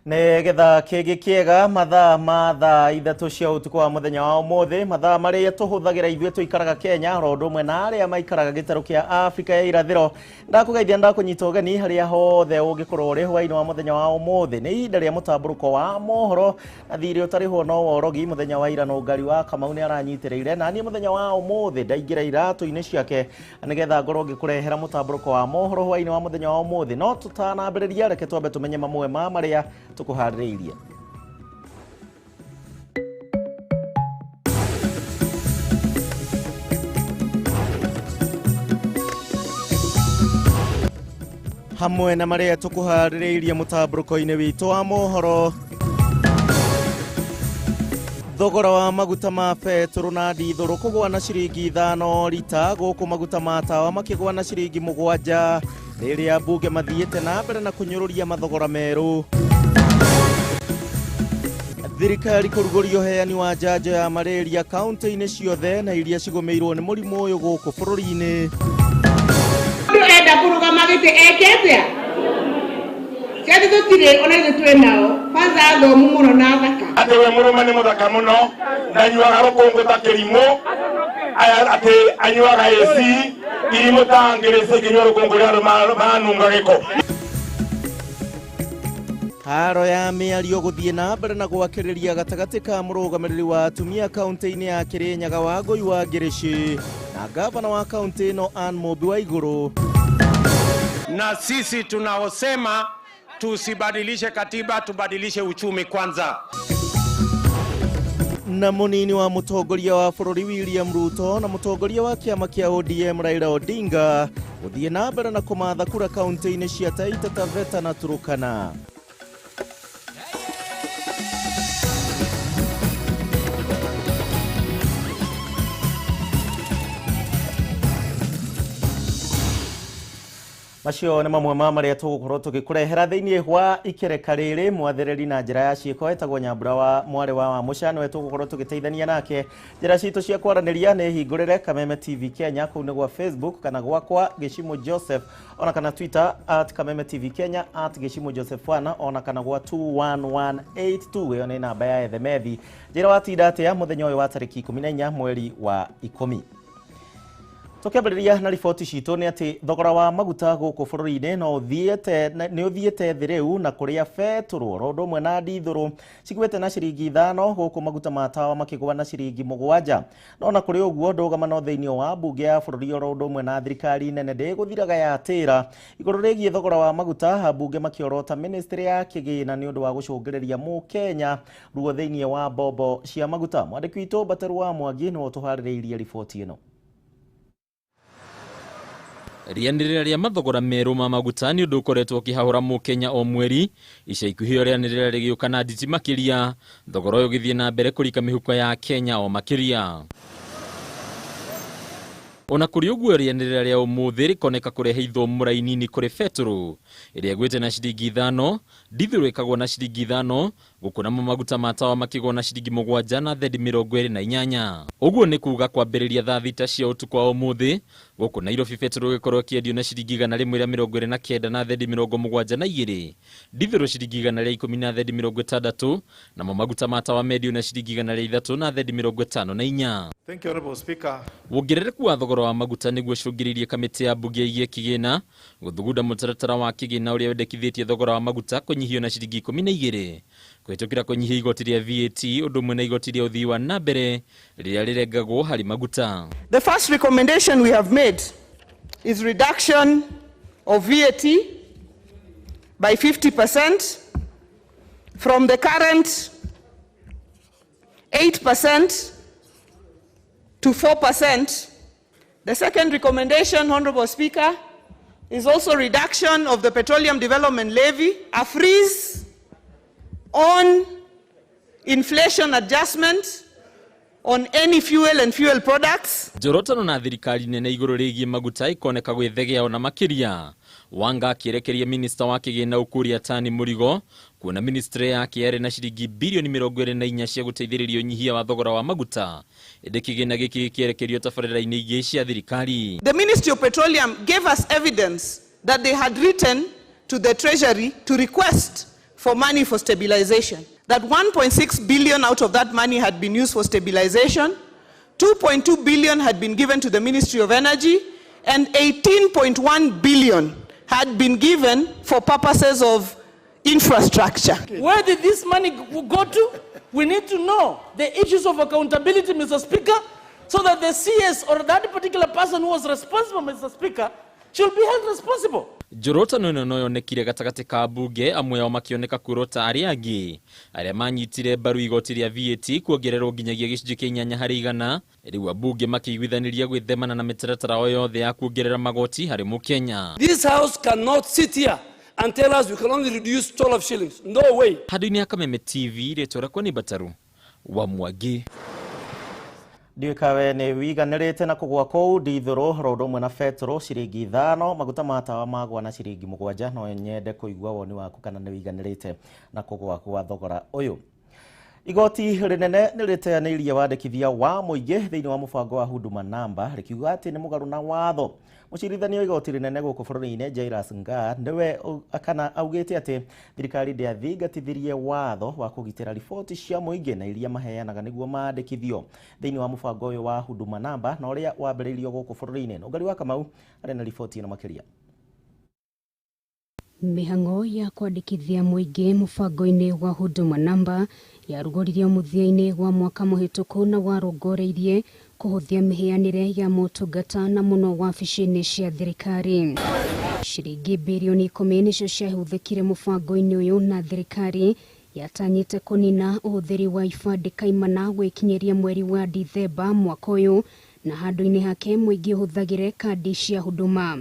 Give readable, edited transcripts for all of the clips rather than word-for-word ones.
Nĩ getha kĩngĩ kĩega mathaa ma thaa 3 cia ũtukũ wa mũthenya wa ũmũthĩ, mathaa marĩa tũhũthagĩra ithuĩ tũikaraga Kenya oro ũndũ ũmwe na arĩa maikaraga gĩtarũ kĩa Afrika ya irathĩro. Ndakũgeithia, ndakũnyita ũgeni harĩa hothe ũngĩkorwo ũrĩ hwaĩ-inĩ wa mũthenya wa ũmũthĩ. Nĩ ihinda rĩa mũtambũrũko wa mohoro na thirĩ ũtarĩhwo no worogi. Mũthenya wa ira nũngari wa Kamau nĩ aranyitĩrĩire na niĩ mũthenya wa ũmũthĩ ndaingĩra iratũ-inĩ ciake nĩgetha ngorwo ngĩkũrehera mũtambũrũko wa mohoro hwaĩ-inĩ wa mũthenya wa ũmũthĩ. No tũtanambĩrĩria, reke twambe tũmenye mamwe ma marĩa tũkũharĩrĩirie. Hamwe na marĩa tũkũharĩrĩirie mũtambũrũko-inĩ witũ wa mohoro, thogora wa maguta ma betũrũ na ndithũrũ kũgũa na ciringi 5 rita, gũkũ maguta ma tawa makĩgũa na ciringi 7, rĩrĩa mbunge mathiĩte na mbere na kũnyũrũria mathogora merũ. Thirikari kũrugũria ũheani wa njanjo ya malaria kaunti-inĩ ciothe na iria cigũmĩirwo nĩ mũrimũ ũyũ gũkũ bũrũri-inĩ. Mũndũ enda kũrũgama gĩtĩ eke atĩa? Ciatĩ tũtirĩ ona ithuĩ twĩ nao kwanza athomu mũno na athaka. Atĩ we mũrũme nĩ mũthaka mũno na anyuaga rũkũngũ ta kĩrimũ, aya atĩ anyuaga AC irimũ ta ngĩrĩci ikĩnyua rũkũngũ rĩa andũ maranunga gĩko. Haro ya mĩario gũthiĩ na mbere na gwakĩrĩria gatagatĩ ka mũrũgamĩrĩri wa atumia kaunti-inĩ ya Kĩrĩnyaga Wangũi wa Ngĩrĩci na gavana wa kaunti ĩno Ann Mũmbi wa Igũrũ. Na sisi tunaosema tusibadilishe katiba, tubadilishe uchumi kwanza. Na mũnini wa mũtongoria wa bũrũri William Ruto na mũtongoria wa kĩama kĩa ODM Raila Odinga gũthiĩ na mbere na kũmatha kura kaunti-inĩ cia Taita Taveta na Turkana. Macio nĩ mamwe ma marĩa tũgũkorwo tũgĩkũrehera thĩinĩ wa ikereka rĩrĩ. Mwathĩrĩri na njĩra ya ciĩko etagwo Nyambura wa mwarĩ wa Wamũca, nĩwe tũgũkorwo tũgĩteithania nake. Njĩra citũ cia kwaranĩria nĩ hingũrĩre Kameme TV Kenya kũu nĩ gwa Facebook kana gwakwa Gĩcimũ Joseph, ona kana Twitter at Kameme TV Kenya, at Gĩcimũ Joseph 1, ona kana gwa 21182, ĩyo nĩ namba ya ethemethi. Njĩra watinda atĩa mũthenya ũyũ wa tarĩki 14 mweri wa 10. Tũkĩambĩrĩria na riboti citũ nĩ atĩ thogora wa maguta gũkũ bũrũri-inĩ no ũthiĩte nĩ ũthiĩte thĩ rĩu, na kũrĩa betũrũ oro ũndũ ũmwe na ndithũrũ cigwĩte na ciringi 5, gũkũ maguta ma tawa makĩgũa na ciringi 7. No na kũrĩ ũguo, ndũgamano thĩinĩ wa mbunge ya bũrũri oro ũndũ ũmwe na thirikari nene ndĩgũthiraga yatĩra igũrũ rĩgiĩ thogora wa maguta, mbunge makĩorota ministry ya kĩgĩna nĩ ũndũ wa gũcũngĩrĩria mũkenya ruo thĩinĩ wa mbombo cia maguta. Mwandĩki witũ Mbateru wa Mwangi nĩwe ũtũharĩrĩirie riboti ĩno. Rĩanĩrĩra rĩa mathogora merũ ma maguta nĩ ũndũ ũkoretwo ũkĩhahũra mũkenya o mweri. Ica ikuhĩ rĩanĩrĩra rĩgĩũka na nditi makĩria, thogora ũyũ ũgĩthiĩ na mbere kũrika mĩhuko ya Kenya o makĩria. Ona kũrĩ ũguo, rĩanĩrĩra rĩa ũmũthĩ rĩkoneka kũrehe ithũmũra inini kũrĩ betũrũ ĩrĩa ĩgwĩte na ciringi 5, ndithũrũ ĩkagwo na ciringi 5, gũkũ namo maguta ma tawa makĩgwo na ciringi 7 na thendi 28. Ũguo nĩ kuga kwambĩrĩria thaa 6 cia ũtukũ wa ũmũthĩ gũkũ Nairobi betũrũ ĩgĩkorwo ĩkĩendio na ciringi 129 na thendi 72, ndithũrũ ciringi 110 na thendi 60, namo maguta ma tawa mendio na ciringi 103 na thendi 54. Thank you, Honorable Speaker. Wongerereku wa thogora wa maguta nĩguo ũcũngĩrĩirie kamĩtĩ ya mbunge ĩgiĩ kĩgĩna gũthugunda mũtaratara wa kĩgĩna ũrĩa wendekithĩtie thogora wa maguta kũnyihio na ciringi 12 kũhĩtũkĩra kũnyihia igoti rĩa VAT ũndũ ũmwe na igoti rĩa ũthii wa na mbere rĩrĩa rĩrengagwo harĩ maguta. The first recommendation we have made is reduction of VAT by 50% from the current 8% to 4%. The second recommendation, Honorable Speaker, is also reduction of the Petroleum Development Levy, a freeze on inflation adjustment on any fuel and fuel products. Njorotano na thirikari nene igũrũ rĩgiĩ maguta ikoneka gwĩthegea ona makĩria. Wanga akĩerekeria minista wa kĩgĩna Ukur Yatani mũrigo kuona ministry yake yarĩ na ciringi birioni 24 cia gũteithĩrĩria ũnyihia wa thogora wa maguta, ĩndĩ kĩgĩna gĩkĩ gĩkĩerekerio tabarĩra-inĩ ingĩ cia thirikari. The Ministry of Petroleum gave us evidence that they had written to the Treasury to request for for money for stabilization. That 1.6 billion out of that money had been used for stabilization, 2.2 billion had been given to the Ministry of Energy, and 18.1 billion had been given for purposes of infrastructure. Where did this money go to? We need to know the issues of accountability, Mr. Speaker, so that the CS or that particular person who was responsible, Mr. Speaker, should be held responsible. Njorotano ĩno no yonekire gatagatĩ ka mbunge amwe ao makĩoneka kwĩrota arĩa angĩ arĩa manyitire mbaru igoti rĩa VAT kuongererwo nginyagia gĩcunjĩ kĩa inyanya harĩ igana. Rĩu ambunge makĩiguithanĩria gwĩthemana na mĩtaratara o yothe ya kuongerera magoti harĩ mũkenya. This house cannot sit here and tell us we can only reduce 12 shillings. No way. Handũ-inĩ ya Kameme TV, rĩtwa rĩakwa nĩ Mbataru wa Mwangi. Ndiũĩ kawe nĩ wiganĩrĩte na kũgwa kũu ndithũrũ ro ũndũ ũmwe na betũrũ ciringi 5, maguta ma tawa magwa na ciringi 7. No nyende kũigua woni waku kana nĩ wiganĩrĩte na kũgwa kwa thogora ũyũ. Igoti rĩnene nĩ rĩteanĩirie wandĩkithia wa mũingĩ thĩinĩ wa mũbango wa Huduma Namba rĩkiuga atĩ nĩ mũgarũ na watho. Mũcirithania wa igoti rĩnene gũkũ bũrũri-inĩ Jairus Ngaah nĩwe kana augĩte atĩ thirikari ndĩathingatithirie watho wa kũgitĩra riboti cia mũingĩ na iria maheanaga nĩguo mandĩkithio thĩinĩ wa mũbango ũyũ wa Huduma Namba na ũrĩa wambĩrĩirio gũkũ bũrũri-inĩ. Ũngari wa Kamau arĩ na riboti ĩno makĩria. Mĩhang'o ya kwandĩkithia mũingĩ mũbango-inĩ wa Huduma Namba yarugũririo mũthia-inĩ wa mwaka mũhĩtũku na warongoreirie kũhũthia mĩheanĩre ya motungata na mũno wabici-inĩ cia thirikari. Ciringi birioni 10 nĩcio ciahũthĩkire mũbango-inĩ ũyũ na thirikari yatanyĩte kũnina ũhũthĩri wa ibandĩ kaimana gwĩkinyĩria mweri wa Dithemba mwaka ũyũ na handũ-inĩ hake mũingĩ ũhũthagĩre kandi cia Huduma.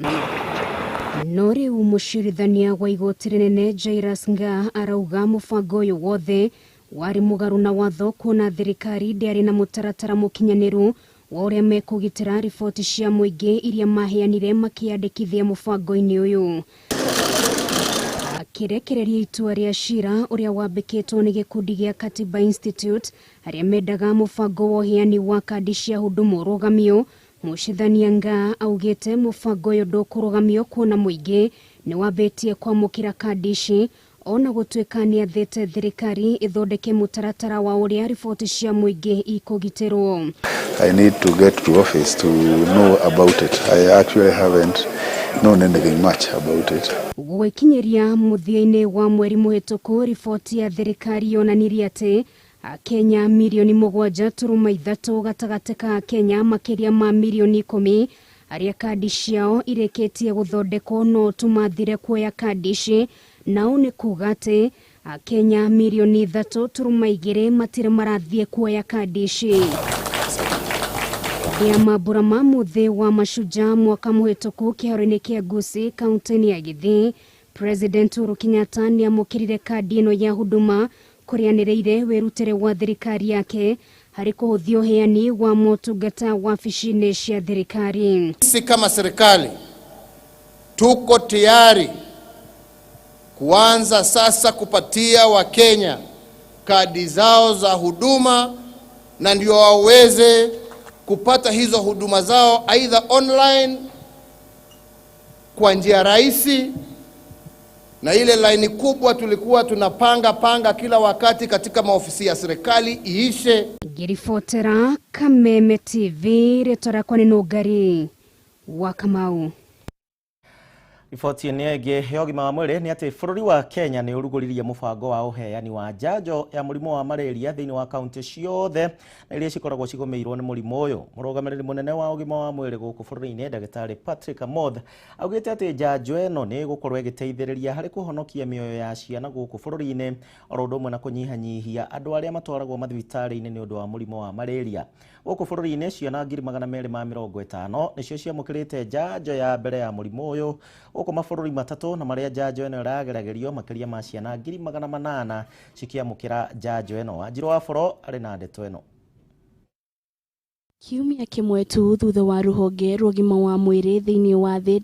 No rĩu mũcirithania wa igoti rĩnene Jairus Ngaah arauga mũbango ũyũ wothe warĩ mũgarũ na watho kuona thirikari ndĩarĩ na mũtaratara mũkinyanĩru wa ũrĩa mekũgitĩra riboti cia mũingĩ iria maheanire makĩandĩkithia mũbango-inĩ ũyũ. Akĩrekereria itua rĩa cira ũrĩa wambĩkĩtwo nĩ gĩkundi gĩa Katiba Institute arĩa mendaga mũbango wa ũheani wa kandi cia Huduma ũrũgamio. Mũcirithania Ngaah augĩte mũbango ũyũ ndũkũrũgamio kuona mũingĩ nĩ wambĩtie kwamũkĩra kandi ici ona gũtuĩka nĩathĩte thirikari ĩthondeke mũtaratara wa ũrĩa riboti cia mũingĩ ikũgitĩrwo. I need to get to office to know about it. I actually haven't known anything much about it. Gwĩkinyĩria mũthia-inĩ wa mweri mũhĩtũku riboti ya thirikari yonanirie atĩ Akenya mirioni 7.3 gatagatĩ ka Akenya makĩria ma mirioni 10 arĩa kandi ciao irĩkĩtie gũthondekwo no tũmathire kuoya kandi ici, nao nĩ kuga atĩ Akenya mirioni 3.2 matirĩ marathiĩ kuoya kandi ici. Ya mambura ma mũthĩ wa Mashujaa mwaka mũhĩtũku kĩharo-inĩ kĩa Gusii kaunti-inĩ ya Gĩthii, President Uhuru Kenyatta nĩamũkĩrire kandi ĩno ya Huduma kũrĩanĩrĩire wĩrutĩre wa thirikari yake harĩ kũhũthia ũheani wa motungata wabici-inĩ cia thirikari. Sisi kama serikali tuko tayari kuanza sasa kupatia Wakenya kadi zao za huduma na ndio waweze kupata hizo huduma zao aidha online kwa njia rahisi, na ile laini kubwa tulikuwa tunapanga panga kila wakati katika maofisi ya serikali iishe. Ngiribotera Kameme TV, rĩtwa rĩakwa nĩ Nũngari wa Kamau. Riboti ĩno ĩngĩ ya ũgima wa mwĩrĩ nĩ atĩ bũrũri wa Kenya nĩ ũrugũririe mũbango wa ũheani wa njanjo ya mũrimũ wa malaria thĩinĩ wa kaunti ciothe na iria cikoragwo cigũmĩirwo nĩ mũrimũ ũyũ. Mũrũgamĩrĩri mũnene wa ũgima wa mwĩrĩ gũkũ bũrũri-inĩ Ndagĩtarĩ Patrick Amoth augĩte atĩ njanjo ĩno nĩ ĩgũkorwo ĩgĩteithĩrĩria harĩ kũhonokia mĩoyo ya ciana gũkũ bũrũri-inĩ oro ũndũ ũmwe na kũnyihanyihia andũ arĩa matwaragwo mathibitarĩ-inĩ nĩ ũndũ wa mũrimũ wa malaria. Gũkũ bũrũri-inĩ ciana 250,000 nĩcio ciamũkĩrĩte njanjo ya mbere ya mũrimũ ũyũ gũkũ mabũrũri matatũ na marĩa njanjo ĩno ĩrageragĩrio makĩria ma ciana 800,000 cikĩamũkĩra njanjo ĩno. Wanjirũ wa Boro arĩ na ndeto ĩno. Kiumia kĩmwe tu thutha wa rũhonge rwa ũgima wa mwĩrĩ thĩinĩ wa thĩ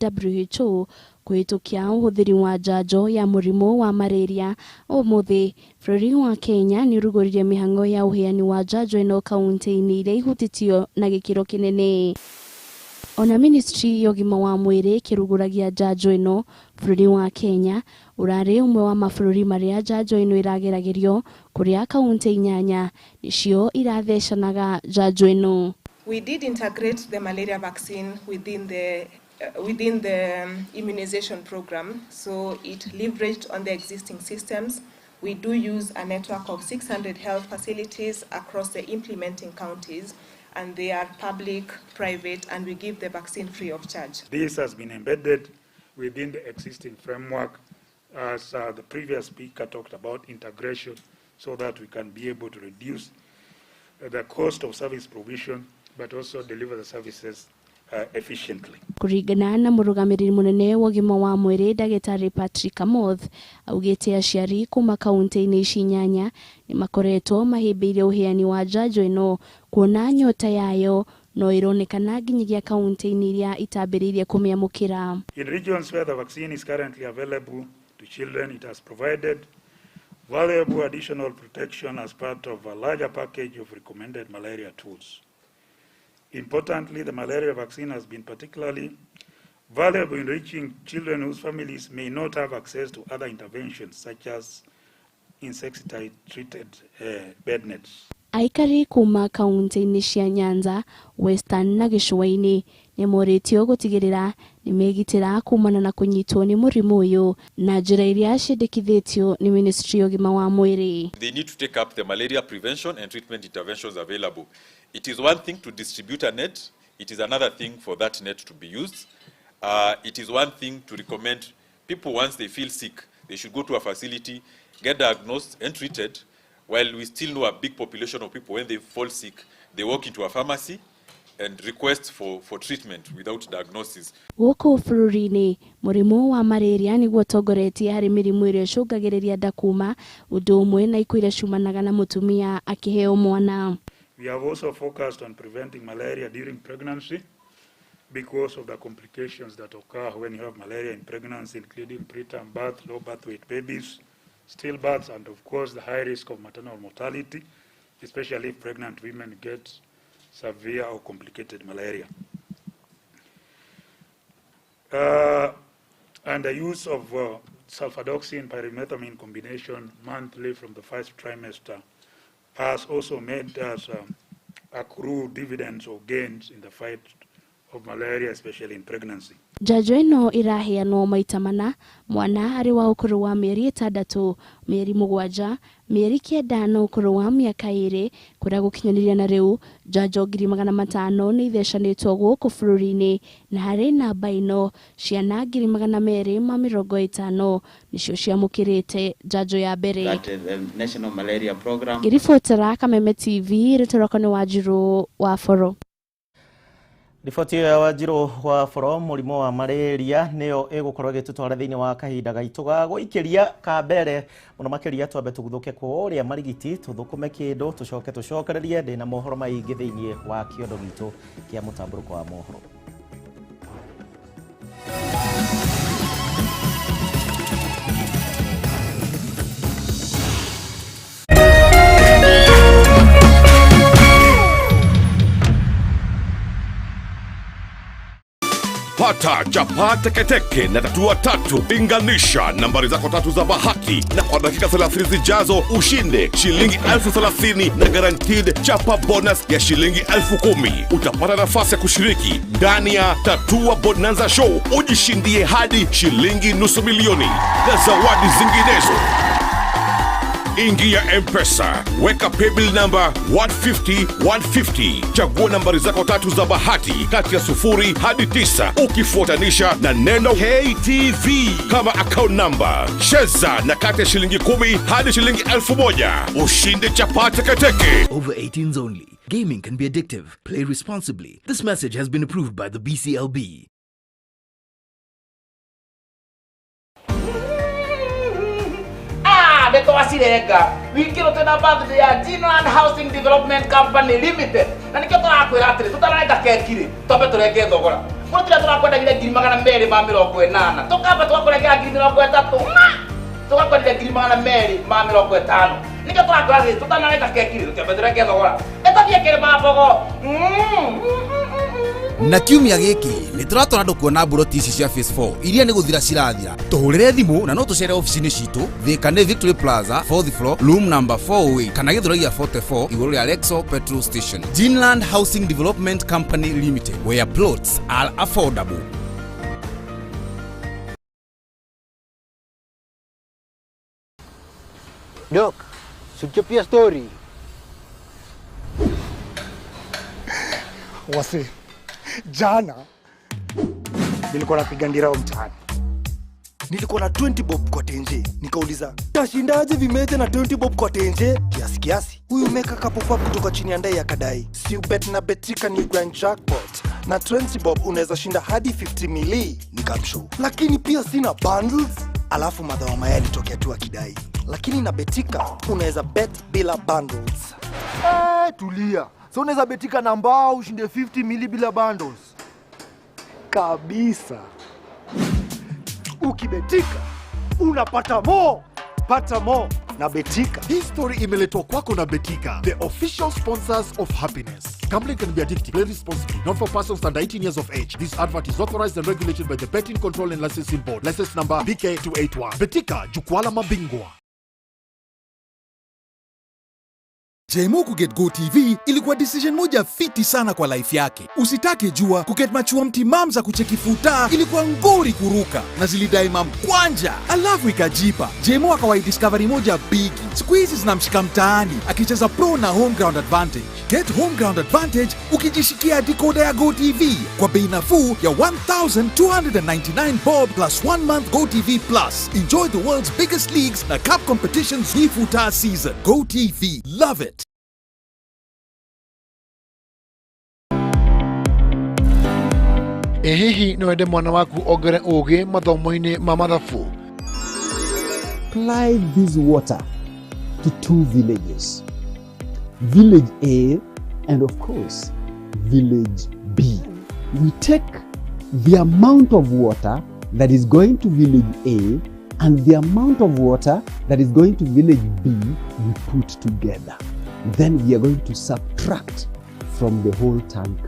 WHO kũhĩtũkia ũhũthĩri wa njanjo ya mũrimũ wa malaria, ũmũthĩ bũrũri wa Kenya nĩ ũrugũririe mĩhang'o ya ũheani wa njanjo ĩno kaunti-inĩ iria ihutĩtio na gĩkĩro kĩnene. Ona ministry ya ũgima wa mwĩrĩ ĩkĩrugũragia njanjo ĩno bũrũri wa Kenya ũrarĩ ũmwe wa mabũrũri marĩa njanjo ĩno ĩrageragĩrio kũrĩa kaunti 8 nĩcio irathecanaga njanjo ĩno. We did integrate the malaria vaccine within the immunization program, so it leveraged on the existing systems. We do use a network of 600 health facilities across the implementing counties, and they are public, private, and we give the vaccine free of charge. This has been embedded within the existing framework, as the previous speaker talked about integration, so that we can be able to reduce the cost of service provision, but also deliver the services efficiently. Kũringana na mũrũgamĩrĩri mũnene wa ũgima wa mwĩrĩ ndagĩtarĩ Patrick Amoth augĩte aciari kuma kaunti-inĩ ici 8 nĩ makoretwo mahĩmbĩirie ũheani wa njanjo ĩno kuona nyota yayo no ĩronekana nginyagia kaunti-inĩ iria itambĩrĩirie kũmĩamũkĩra. In regions where the vaccine is currently available to children, it has provided valuable additional protection as part of a larger package of recommended malaria tools. Importantly, the malaria vaccine has been particularly valuable in reaching children whose families may not have access to other interventions such as insecticide-treated bed nets. Aikari kuma kaunti-inĩ cia Nyanza, Western na Gĩcũa-inĩ nĩ morĩtio gũtigĩrĩra nĩ megitĩra kumana na kũnyitwo nĩ mũrimũ ũyũ na njĩra iria ciendekithĩtio nĩ ministry ya ũgima wa mwĩrĩ. They need to take up the malaria prevention and treatment interventions available. It is one thing to distribute a net, it is another thing for that net to be used. It is one thing to recommend people once they feel sick, they should go to a facility, get diagnosed and treated, while we still know a big population of people, when they fall sick, they walk into a pharmacy and request for treatment without diagnosis. Gũkũ bũrũri-inĩ mũrimũ wa malaria nĩguo ũtongoretie harĩ mĩrimũ ĩrĩa ĩcũngagĩrĩria nda kuma, ũndũ ũmwe na ikuũ iria ciumanaga na mũtumia akĩheo mwana. We have also focused on preventing malaria during pregnancy because of the complications that occur when you have malaria in pregnancy, including preterm birth, low birth weight babies, stillbirths, and of course the high risk of maternal mortality, especially if pregnant women get severe or complicated malaria. And the use of sulfadoxine pyrimethamine combination monthly from the first trimester has also made us accrue dividends or gains in the fight of malaria, especially in pregnancy. Njanjo ĩno ĩraheanwo maita mana, mwana arĩ wa ũkũrũ wa mĩeri 6, mĩeri 7, mĩeri 9 na ũkũrũ wa mĩaka 2, kũrĩa gũkinyanĩria na rĩu njanjo 500,000 nĩ ithecanĩtwo gũkũ bũrũri-inĩ, na harĩ namba ĩno ciana 250,000 nĩcio ciamũkĩrĩte njanjo ya mbere. National Malaria Program. Ngĩribotera Kameme TV, rĩtwa nĩ Wanjirũ wa Boro. Riboti ya Wanjirũ wa Boro, mũrimũ wa malaria nĩyo ĩgũkorwo ĩgĩtũtwara thĩinĩ wa kahinda gaitũ ga gũikĩria ka mbere mũno makĩria twambe tũguthũke kũrĩa Marigiti tũthũkũme kĩndũ tũcoke tũcokererie ndĩna mohoro maingĩ thĩinĩ wa kĩondo gitũ kĩa mũtambũrũko wa mohoro. Pata chapa teketeke na tatua tatu. Linganisha nambari zako tatu za bahati na kwa dakika 30 zijazo ushinde shilingi 30,000 na guaranteed chapa bonus ya shilingi 10,000. Utapata nafasi ya kushiriki ndani ya Tatua Bonanza Show, ujishindie hadi shilingi 500,000 na zawadi zinginezo. Ingia M-Pesa, weka paybill number 150 150, chagua nambari zako tatu za bahati kati ya 0 hadi 9 ukifuatanisha na neno KTV kama account number. Cheza na kati ya shilingi 10 hadi shilingi 1,000 ushinde chapa teketeke. Over 18s only. Gaming can be addictive. Play responsibly. This message has been approved by the BCLB. Twasirenga wikiro twina birthday ya Ginland Housing Development Company Limited na nikio turakwira atiri tutararenga keki ri twambe turenge thogora gutira turakwendagira 280 tukamba twakũrengera 30,000 tugakwenderia 250 nikio turakwira atiri tutanarenga keki ri twambe turenge thogora ĩtathie kĩrĩma mbogo. Na kiumia gĩkĩ nĩ tũratwara andũ kuona mburoti ici cia phase 4 iria nĩ gũthira cirathira. Tũhũrĩre thimũ na no tũcere ofici-inĩ citũ Thika nĩ Victory Plaza 4th floor room number 408 kana Gĩthũrai ya 44 igũrũ rĩa Lexo petrol station. Ginland Housing Development Company Limited, where plots are affordable. Dok, suchapia story. Wase, jana nilikuwa napiga ndirao mtaani. Nilikuwa na 20 bob kwa tenje. Nikauliza, tashindaje vimete na 20 bob kwa tenje? Kiasi kiasi. Huyu meka kapopa kutoka chini ya ndai akadai, si ubet na Betika ni grand jackpot. Na 20 bob unaweza shinda hadi 50 mili. Nikamshow. Lakini pia sina bundles. Alafu madha wa mayai alitokea tu akidai, lakini na Betika unaweza bet bila bundles. Tulia. So unaweza betika na mbao ushinde 50 mili bila bundles. Kabisa. Ukibetika unapata mo. Pata mo na Betika. Hii story imeletwa kwako na Betika, the official sponsors of happiness. Gambling can be addictive. Play responsibly. Not for persons under 18 years of age. This advert is authorized and regulated by the Betting Control and Licensing Board. License number BK 281. Betika, jukwaa la mabingwa. Jemo kuget Go TV ilikuwa decision moja fiti sana kwa life yake. Usitake jua kuget machua mtimam za kucheki futa ilikuwa ngori kuruka na zilidai mam kwanja. Alafu ikajipa. Jemo akawai discovery moja bigi. Siku hizi zinamshika mtaani akicheza pro na home ground advantage. Get home ground advantage ukijishikia decoder ya Go TV kwa bei nafuu ya 1299 bob plus 1 month Go TV Plus. Enjoy the world's biggest leagues na cup competitions hii futa season. Go TV. Love it. Ĩ hihi no wende mwana waku ongere ũgĩ mathomo-inĩ ma mathabu? Apply this water to two villages, Village A and of course Village B. We take the amount of water that is going to Village A and the amount of water that is going to Village B, we put together. Then we are going to subtract from the whole tank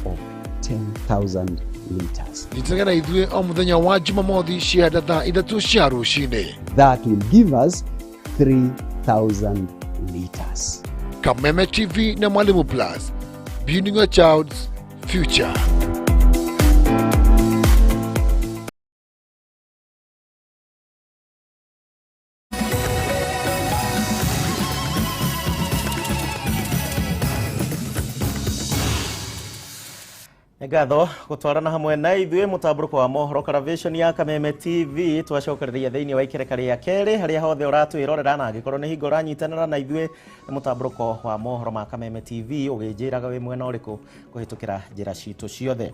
of 10,000 liters. Nyitanĩra ithuĩ o mũthenya wa Jumamothi cia thaa 3 cia rũcinĩ. That will give us 3,000 liters. Kameme TV na Mwalimu Plus, building your child's future. Ngatho gutwarana hamwe na ithuĩ mũtambũrũko wa mohoro Caravation ya Kameme TV twacokereria thĩinĩ wa ikereka rĩa kerĩ harĩa hothe ũratwĩrorera na angĩkorwo nĩ hingo ũranyitanĩra na ithuĩ nĩ mũtambũrũko wa mohoro ma Kameme TV ũgĩnjĩraga wĩ mwena ũrĩkũ kũhĩtũkĩra njĩra citũ ciothe.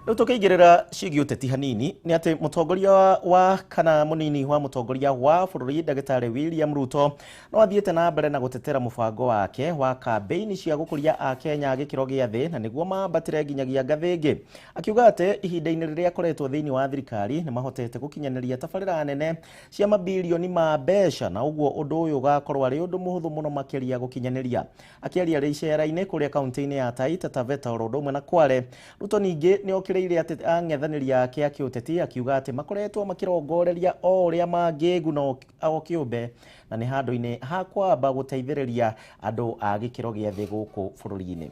Rĩu tũkĩingĩrĩra ciĩgiĩ ũteti hanini nĩ atĩ mũtongoria wa kana mũnini wa mũtongoria wa bũrũri ndagĩtarĩ William Ruto no athiĩte na mbere na gũtetera mũbango wake wa kambĩini cia gũkũria akenya gĩkĩro gĩa thĩ na nĩguo mambatĩre nginyagia ngathĩ ĩngĩ, akiuga atĩ ihinda-inĩ rĩrĩa akoretwo thĩinĩ wa thirikari nĩ mahotete gũkinyanĩria tabarĩra nene cia mabirioni ma mbeca na ũguo ũndũ ũyũ ũgakorwo arĩ ũndũ mũhũthũ mũno makĩria gũkinyanĩria. Akĩaria rĩ icera-inĩ kũrĩa kaunti-inĩ ya Taita Taveta oro ũndũ ũmwe na Kwale, Ruto ningĩ nĩ okĩrĩire ang'ethanĩri ake a kĩũteti akiuga atĩ makoretwo makĩrongoreria o ũrĩa mangĩguna o kĩũmbe na nĩ handũ-inĩ ha kwamba gũteithĩrĩria andũ a gĩkĩro gĩa thĩ gũkũ bũrũri-inĩ.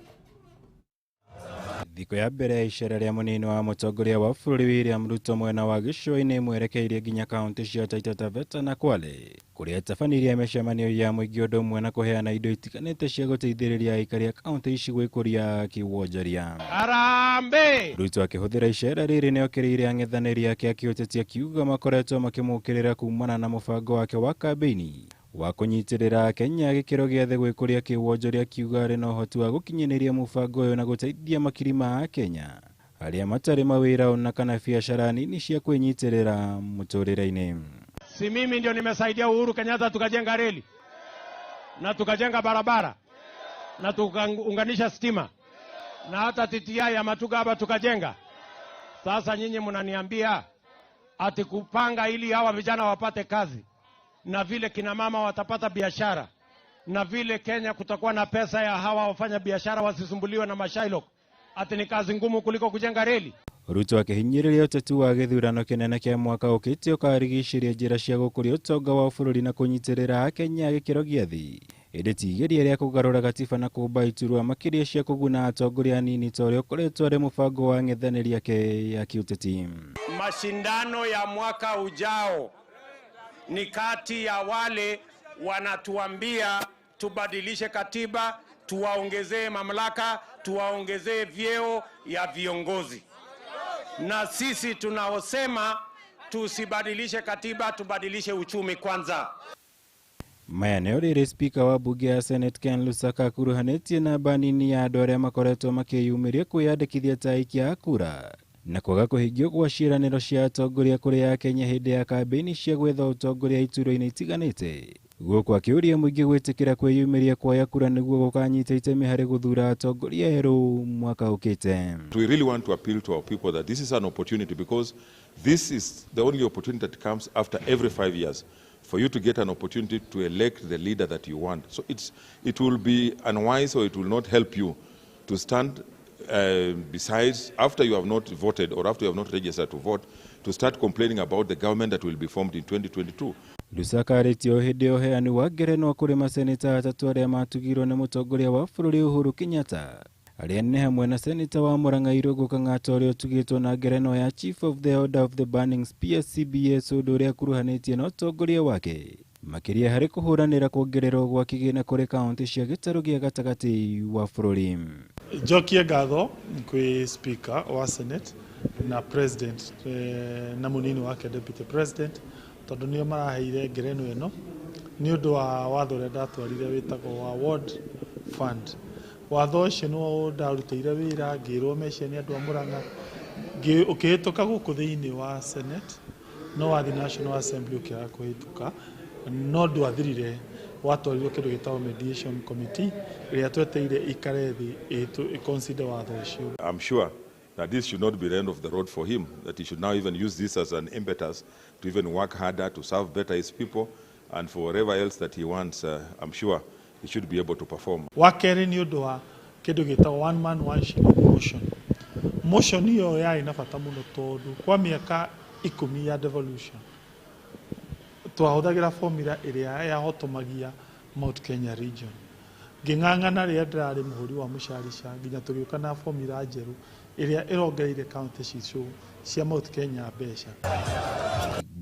Thikũ ya mbere ya icera rĩa mũnini wa mũtongoria wa bũrũri William Ruto mwena wa gĩcũa-inĩ mwerekeirie nginya kaunti cia Taita Taveta na Kwale kũrĩa atabanirie mĩcemanio ya mũingĩ ũndũ ũmwe na kũheana indo itiganĩte cia gũteithĩrĩria aikari a kaunti ici gwĩkũria kĩwonjoria. Harambee! Ruto akĩhũthĩra icera rĩrĩ nĩokĩrĩire ang'ethanĩri ake a kĩũteti akiuga makoretwo makĩmũkĩrĩra kumana na mũbango wake wa kambĩini wa kũnyitĩrĩra Kenya gĩkĩro gĩa thĩ gwĩkũria kĩwonjoria akiuga arĩ na ũhoti wa gũkinyanĩria mũbango ũyũ na gũteithia makiri ma Akenya arĩa matarĩ mawĩra ona kana biacara nini cia kwĩnyitĩrĩra mũtũrĩre-inĩ. Si mimi ndio nimesaidia Uhuru Kenyatta tukajenga reli na tukajenga barabara na tukaunganisha stima na hata TTI ya Matuga hapa tukajenga. Sasa nyinyi mnaniambia ati kupanga ili hawa vijana wapate kazi na vile kina mama watapata biashara na vile Kenya kutakuwa na pesa ya hawa wafanya biashara wasisumbuliwe na mashailok. Ati ni kazi ngumu kuliko kujenga reli? Ruto akĩhinyĩrĩria ũteti wa gĩthurano kĩnene kĩa mwaka ũkĩte ũkarigicĩria njĩra cia gũkũria ũtonga wa bũrũri na kũnyitĩrĩra Akenya gĩkĩro gĩa thĩ, ĩndĩ ti igeria rĩa kũgarũra gatiba na kũmba iturwa makĩria cia kũguna atongoria anini ta ũrĩa ũkoretwo arĩ mũbango wa ng'ethanĩri ake ya kĩũteti. Mashindano ya mwaka ujao ni kati ya wale wanatuambia tubadilishe katiba, tuwaongezee mamlaka, tuwaongezee vyeo ya viongozi, na sisi tunaosema tusibadilishe katiba, tubadilishe uchumi kwanza. Maya nĩo rĩrĩ Speaker wa mbunge ya Senate Ken Lusaka akuruhanĩtie na namba nini ya andũ arĩa makoretwo makĩyumĩria kwĩyandĩkithia ta aikia a kura na kwaga kũhingio gwa ciĩranĩro cia atongoria kũrĩ Akenya hĩndĩ ya kambĩini cia gwetha ũtongoria iturwa-inĩ itiganĩte, gũkũ akĩũria mũingĩ gwĩtĩkĩra kwĩyumĩria kuoya kura nĩguo gũkanyita itemi harĩ gũthura atongoria erũ mwaka ũkĩte. We really want to appeal to our people that this is an opportunity, because this is the only opportunity that comes after every 5 years for you to get an opportunity to elect the leader that you want. So it will be unwise, or it will not help you to stand besides after you have not voted or after you have not registered to vote, to start complaining about the government that will be formed in 2022. Lusaka arĩtie o hĩndĩ ya ũheani wa ngerenwa kũrĩ maseneta atatũ arĩa matugirwo nĩ mũtongoria wa bũrũri Uhuru Kenyatta, arĩa nĩ hamwe na seneta wa Murang'a Irũngũ Kang'ata ũrĩa ũtugĩtwo na ngerenwa ya Chief of the Order of the Burning Spear CBS, ũndũ ũrĩa akuruhanĩtie na ũtongoria wake makĩria harĩ kũhũranĩra kuongererwo gwa kĩgĩna kũrĩ kaunti cia gĩtarũ gĩa gatagatĩ wa bũrũri. Njokie ngatho kwĩ Speaker wa Senate na President na mũnini wake Deputy President, tondũ nĩo maraheire ngerenwa ĩno nĩ ũndũ wa watho ũrĩa ndatwarire wĩtagwo wa Ward Fund. Watho ũcio nĩwo ndarutĩire wĩra, ngĩrwo meciria nĩ andũ a Murang'a, ũkĩhĩtũka gũkũ thĩinĩ wa Senate, no wathi National Assembly ũkĩaga kũhĩtũka, no ndwathirire, watwarirwo kĩndũ gĩtagwo Mediation Committee ĩrĩa tweteire ikare thĩ ĩ-consider watho ũcio. I'm sure that this should not be the end of the road for him, that he should now even use this as an impetus to even work harder, to serve better his people, and for whatever else that he wants, I'm sure he should be able to perform. Wa kerĩ nĩ ũndũ wa kĩndũ gĩtagwo one man one shilling motion. Motion ĩyo yarĩ na bata mũno tondũ kwa mĩaka 10 ya devolution twahũthagĩra formula ĩrĩa yahotomagia Mount Kenya region. Ngĩng'ang'ana rĩrĩa ndĩrarĩ mũhũri wa mũcarica nginya tũgĩũka na formula njerũ ĩrĩa ĩrongereire kaunti citũ cia Mount Kenya mbeca.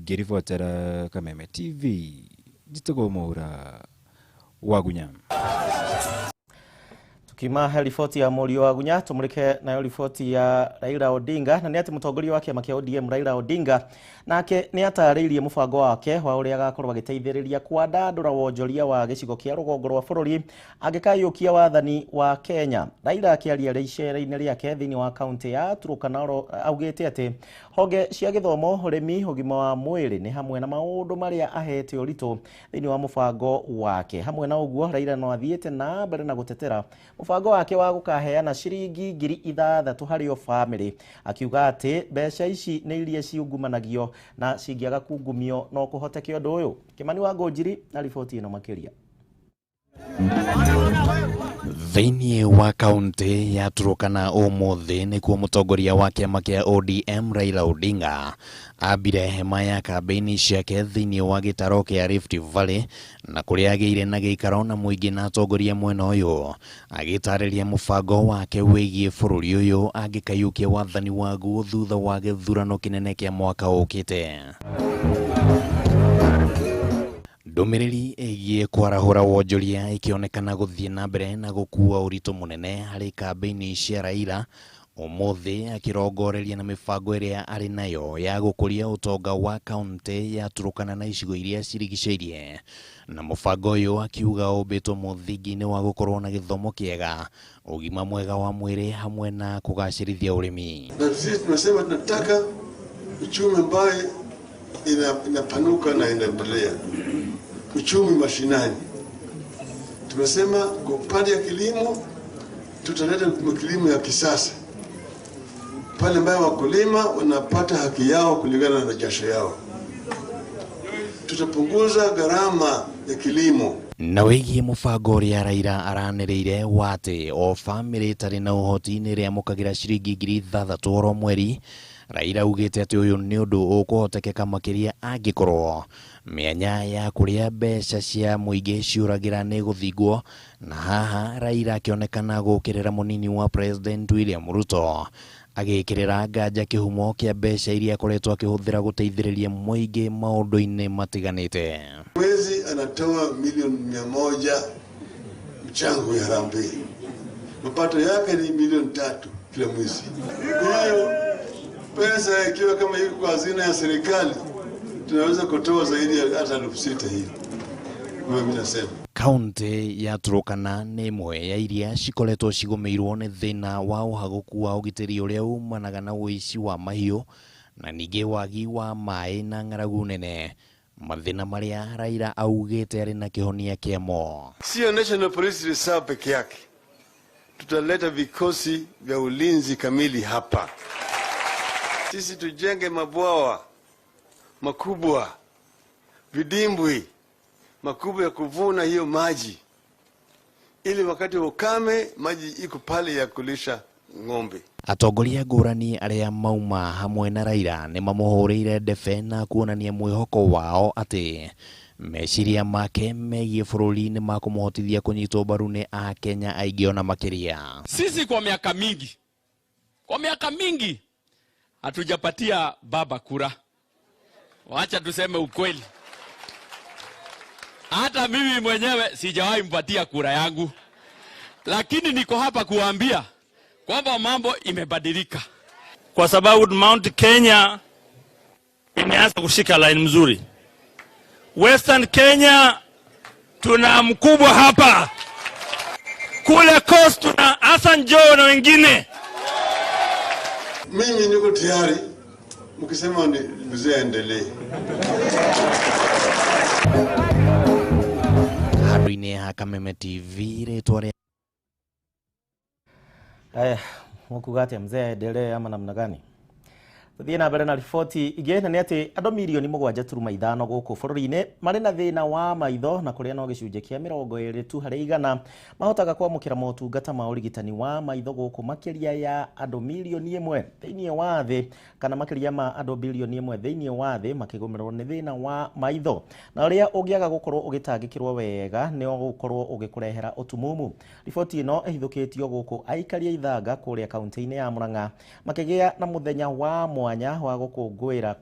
Ngĩribotera Kameme TV, njĩtagwo Mwaura Wagunya. Tukima riboti ya Mũriũ Wagunya, tumulike nayo riboti ya Raila Odinga, na nĩ atĩ mũtongoria wa kĩama kĩa ODM Raila Odinga nake nĩ atarĩirie mũbango wake wa ũrĩa agakorwo agĩteithĩrĩria kwandandũra wonjoria wa gĩcigo kĩa rũgongo rwa bũrũri angĩkayũkia wathani wa Kenya. Raila akĩaria icera-inĩ rĩake thĩinĩ wa kaunti ya Turkana augĩte atĩ honge cia gĩthomo, ũrĩmi, ũgima wa mwĩrĩ nĩ hamwe na maũndũ marĩa ahete ũritũ thĩinĩ wa mũbango wake. Hamwe na ũguo, Raila no athiĩte na mbere na gũtetera mũbango wake wa gũkaheana ciringi 6,000 harĩ o bamĩrĩ, akiuga atĩ mbeca ici nĩ iria ciungumanagio na cingĩaga kungumio no kũhoteke ũndũ ũyũ. Kĩmani wa Ngũnjiri na riboti ĩno makĩria. Thĩinĩ wa kaunti ya Turkana ũmũthĩ nĩkuo mũtongoria wa kĩama kĩa ODM Raila Odinga ambire hema ya kambĩini ciake thĩinĩ wa gĩtaro kĩa Rift Valley, na kũrĩa agĩire na gĩikaro na mũingĩ na atongoria mwena ũyũ agĩtarĩria mũbango wake wĩgiĩ bũrũri ũyũ angĩkayũkia wathani waguo thutha wa gĩthurano kĩnene kĩa mwaka ũkĩte. Ndũmĩrĩri ĩgiĩ kwarahũra wonjoria ĩkĩonekana gũthiĩ na mbere na gũkua ũritũ mũnene harĩ kambĩini cia Raila ũmũthĩ, akĩrongoreria na mĩbango ĩrĩa arĩ nayo ya gũkũria ũtonga wa kaunti ya Turkana na icigo iria cirigicĩirie, na mũbango ũyũ akiuga ũmbĩtwo mũthingi-inĩ wa gũkorwo na gĩthomo kĩega, ũgima mwega wa mwĩrĩ hamwe na kũgacĩrithia ũrĩmi. Na sisi tunasema tunataka uchumi ambaye inapanuka na inaendelea, uchumi mashinani. Tumesema kwa upande ya kilimo tutaleta kilimo ya kisasa pale ambayo wakulima wanapata haki yao kulingana na jasho yao. Tutapunguza gharama ya kilimo. Na wĩgiĩ mũbango ũrĩa Raila aranĩrĩire wa atĩ o bamĩrĩ ĩtarĩ na ũhoti nĩ ĩrĩamũkagĩra ciringi 6,000 oro mweri, Raila augĩte atĩ ũyũ nĩ ũndũ ũkũhotekeka makĩria angĩkorwo mĩanya ya kũrĩa mbeca cia mũingĩ ciũragĩra nĩ gũthingwo, na haha Raila akĩonekana gũkĩrĩra mũnini wa President William Ruto agĩkĩrĩra nganja kĩhumo kĩa mbeca iria akoretwo akĩhũthĩra gũteithĩrĩria mũingĩ maũndũ-inĩ matiganĩte. Mwezi anatoa milioni 100 mchango ya harambee, mapato yake ni milioni 3 kila mwezi. Hiyo pesa ikiwa kama iko kwa hazina ya serikali tunaweza kutoa zaidi ya hata 6,000 hiyo. Mimi nasema Kaunti ya Turkana nĩ ĩmwe ya iria cikoretwo cigũmĩirwo nĩ thĩna wa ũhagũku wa ũgitĩri ũrĩa umanaga na ũici wa mahiũ na ningĩ wagi wa maĩ na ng'aragu nene, mathĩna marĩa Raila augĩte arĩ na kĩhonia kĩamo. Sio National Police Reserve peke yake, tutaleta vikosi vya ulinzi kamili hapa. Sisi tujenge mabwawa makubwa, vidimbwi makubwa ya kuvuna hiyo maji, ili wakati wa ukame maji iko pale ya kulisha ng'ombe. Atongoria ngũrani arĩa mauma hamwe na Raila nĩ mamũhũrĩire ndebe na kuonania mwĩhoko wao atĩ meciria make megiĩ bũrũri nĩ makũmũhotithia kũnyitwo mbaru nĩ Akenya aingĩ ona makĩria. Sisi kwa miaka mingi hatujapatia baba kura. Wacha tuseme ukweli. Hata mimi mwenyewe sijawahi mpatia kura yangu. Lakini niko hapa kuambia kwamba mambo imebadilika. Kwa sababu Mount Kenya imeanza kushika line mzuri. Western Kenya tuna mkubwa hapa. Kule Coast tuna Hassan Joho na wengine. Mimi niko tayari mkisema ni mzee aendelee. Handũ-inĩ ha Kameme TV rĩtwa rĩa Aya, mukuga atĩa mzee aendelee ama namna gani? Tuthiĩ na mbere na riboti ingĩ, na nĩ atĩ andũ mirioni 7.5 gũkũ bũrũri-inĩ marĩ na thĩna wa maitho, na kũrĩa no gĩcunjĩ kĩa 20 tu harĩ igana mahotaga kwamũkĩra motungata ma ũrigitani wa maitho gũkũ makĩria ya andũ mirioni 1 thĩinĩ wa thĩ, kana makĩria ma andũ bilioni 1 thĩinĩ wa thĩ makĩgũmĩrwo nĩ thĩna wa maitho, na ũrĩa ũngĩaga gũkorwo ũgĩtangĩkĩrwo wega nĩ ũgũkorwo ũgĩkũrehera ũtumumu. Riboti ĩno ĩhithũkĩtio gũkũ aikari a Ithanga kũrĩa kaunti-inĩ ya Murang'a makĩgĩa na mũthenya wa mwanya wa gũkũngũĩra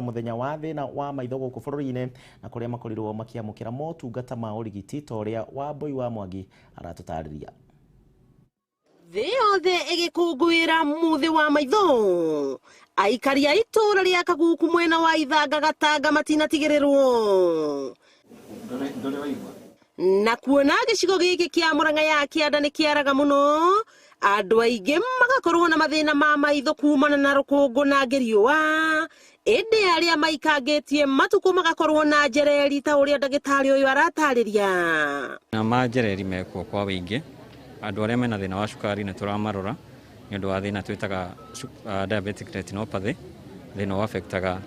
mũthenya wa thĩna wa maitho gũkũ bũrũri-inĩ, na kũrĩa makorirwo makĩamũkĩra motungata ma ũrigiti ta ũrĩa Wambui wa Mwangi aratũtarĩria. Thĩ yothe ĩgĩkũngũĩra mũthĩ wa maitho, aikari a itũũra rĩa Kaguku mwena wa Ithanga Gatanga matinatigĩrĩrwo na kuona gĩcigo gĩkĩ kĩa Murang'a ya kĩanda nĩ kĩaraga mũno, andũ aingĩ magakorwo na mathĩna ma maitho kumana na rũkũngũ na riũa, ĩndĩ arĩa maikangĩtie matukũ magakorwo na njereri ta ũrĩa ndagĩtarĩ ũyũ aratarĩria. Na manjereri mekuo kwa wĩingĩ, andũ arĩa mena thĩna wa cukari nĩ tũramarora nĩ ũndũ wa thĩna twĩtaga diabetic retinopathy, thĩna ũaffectaga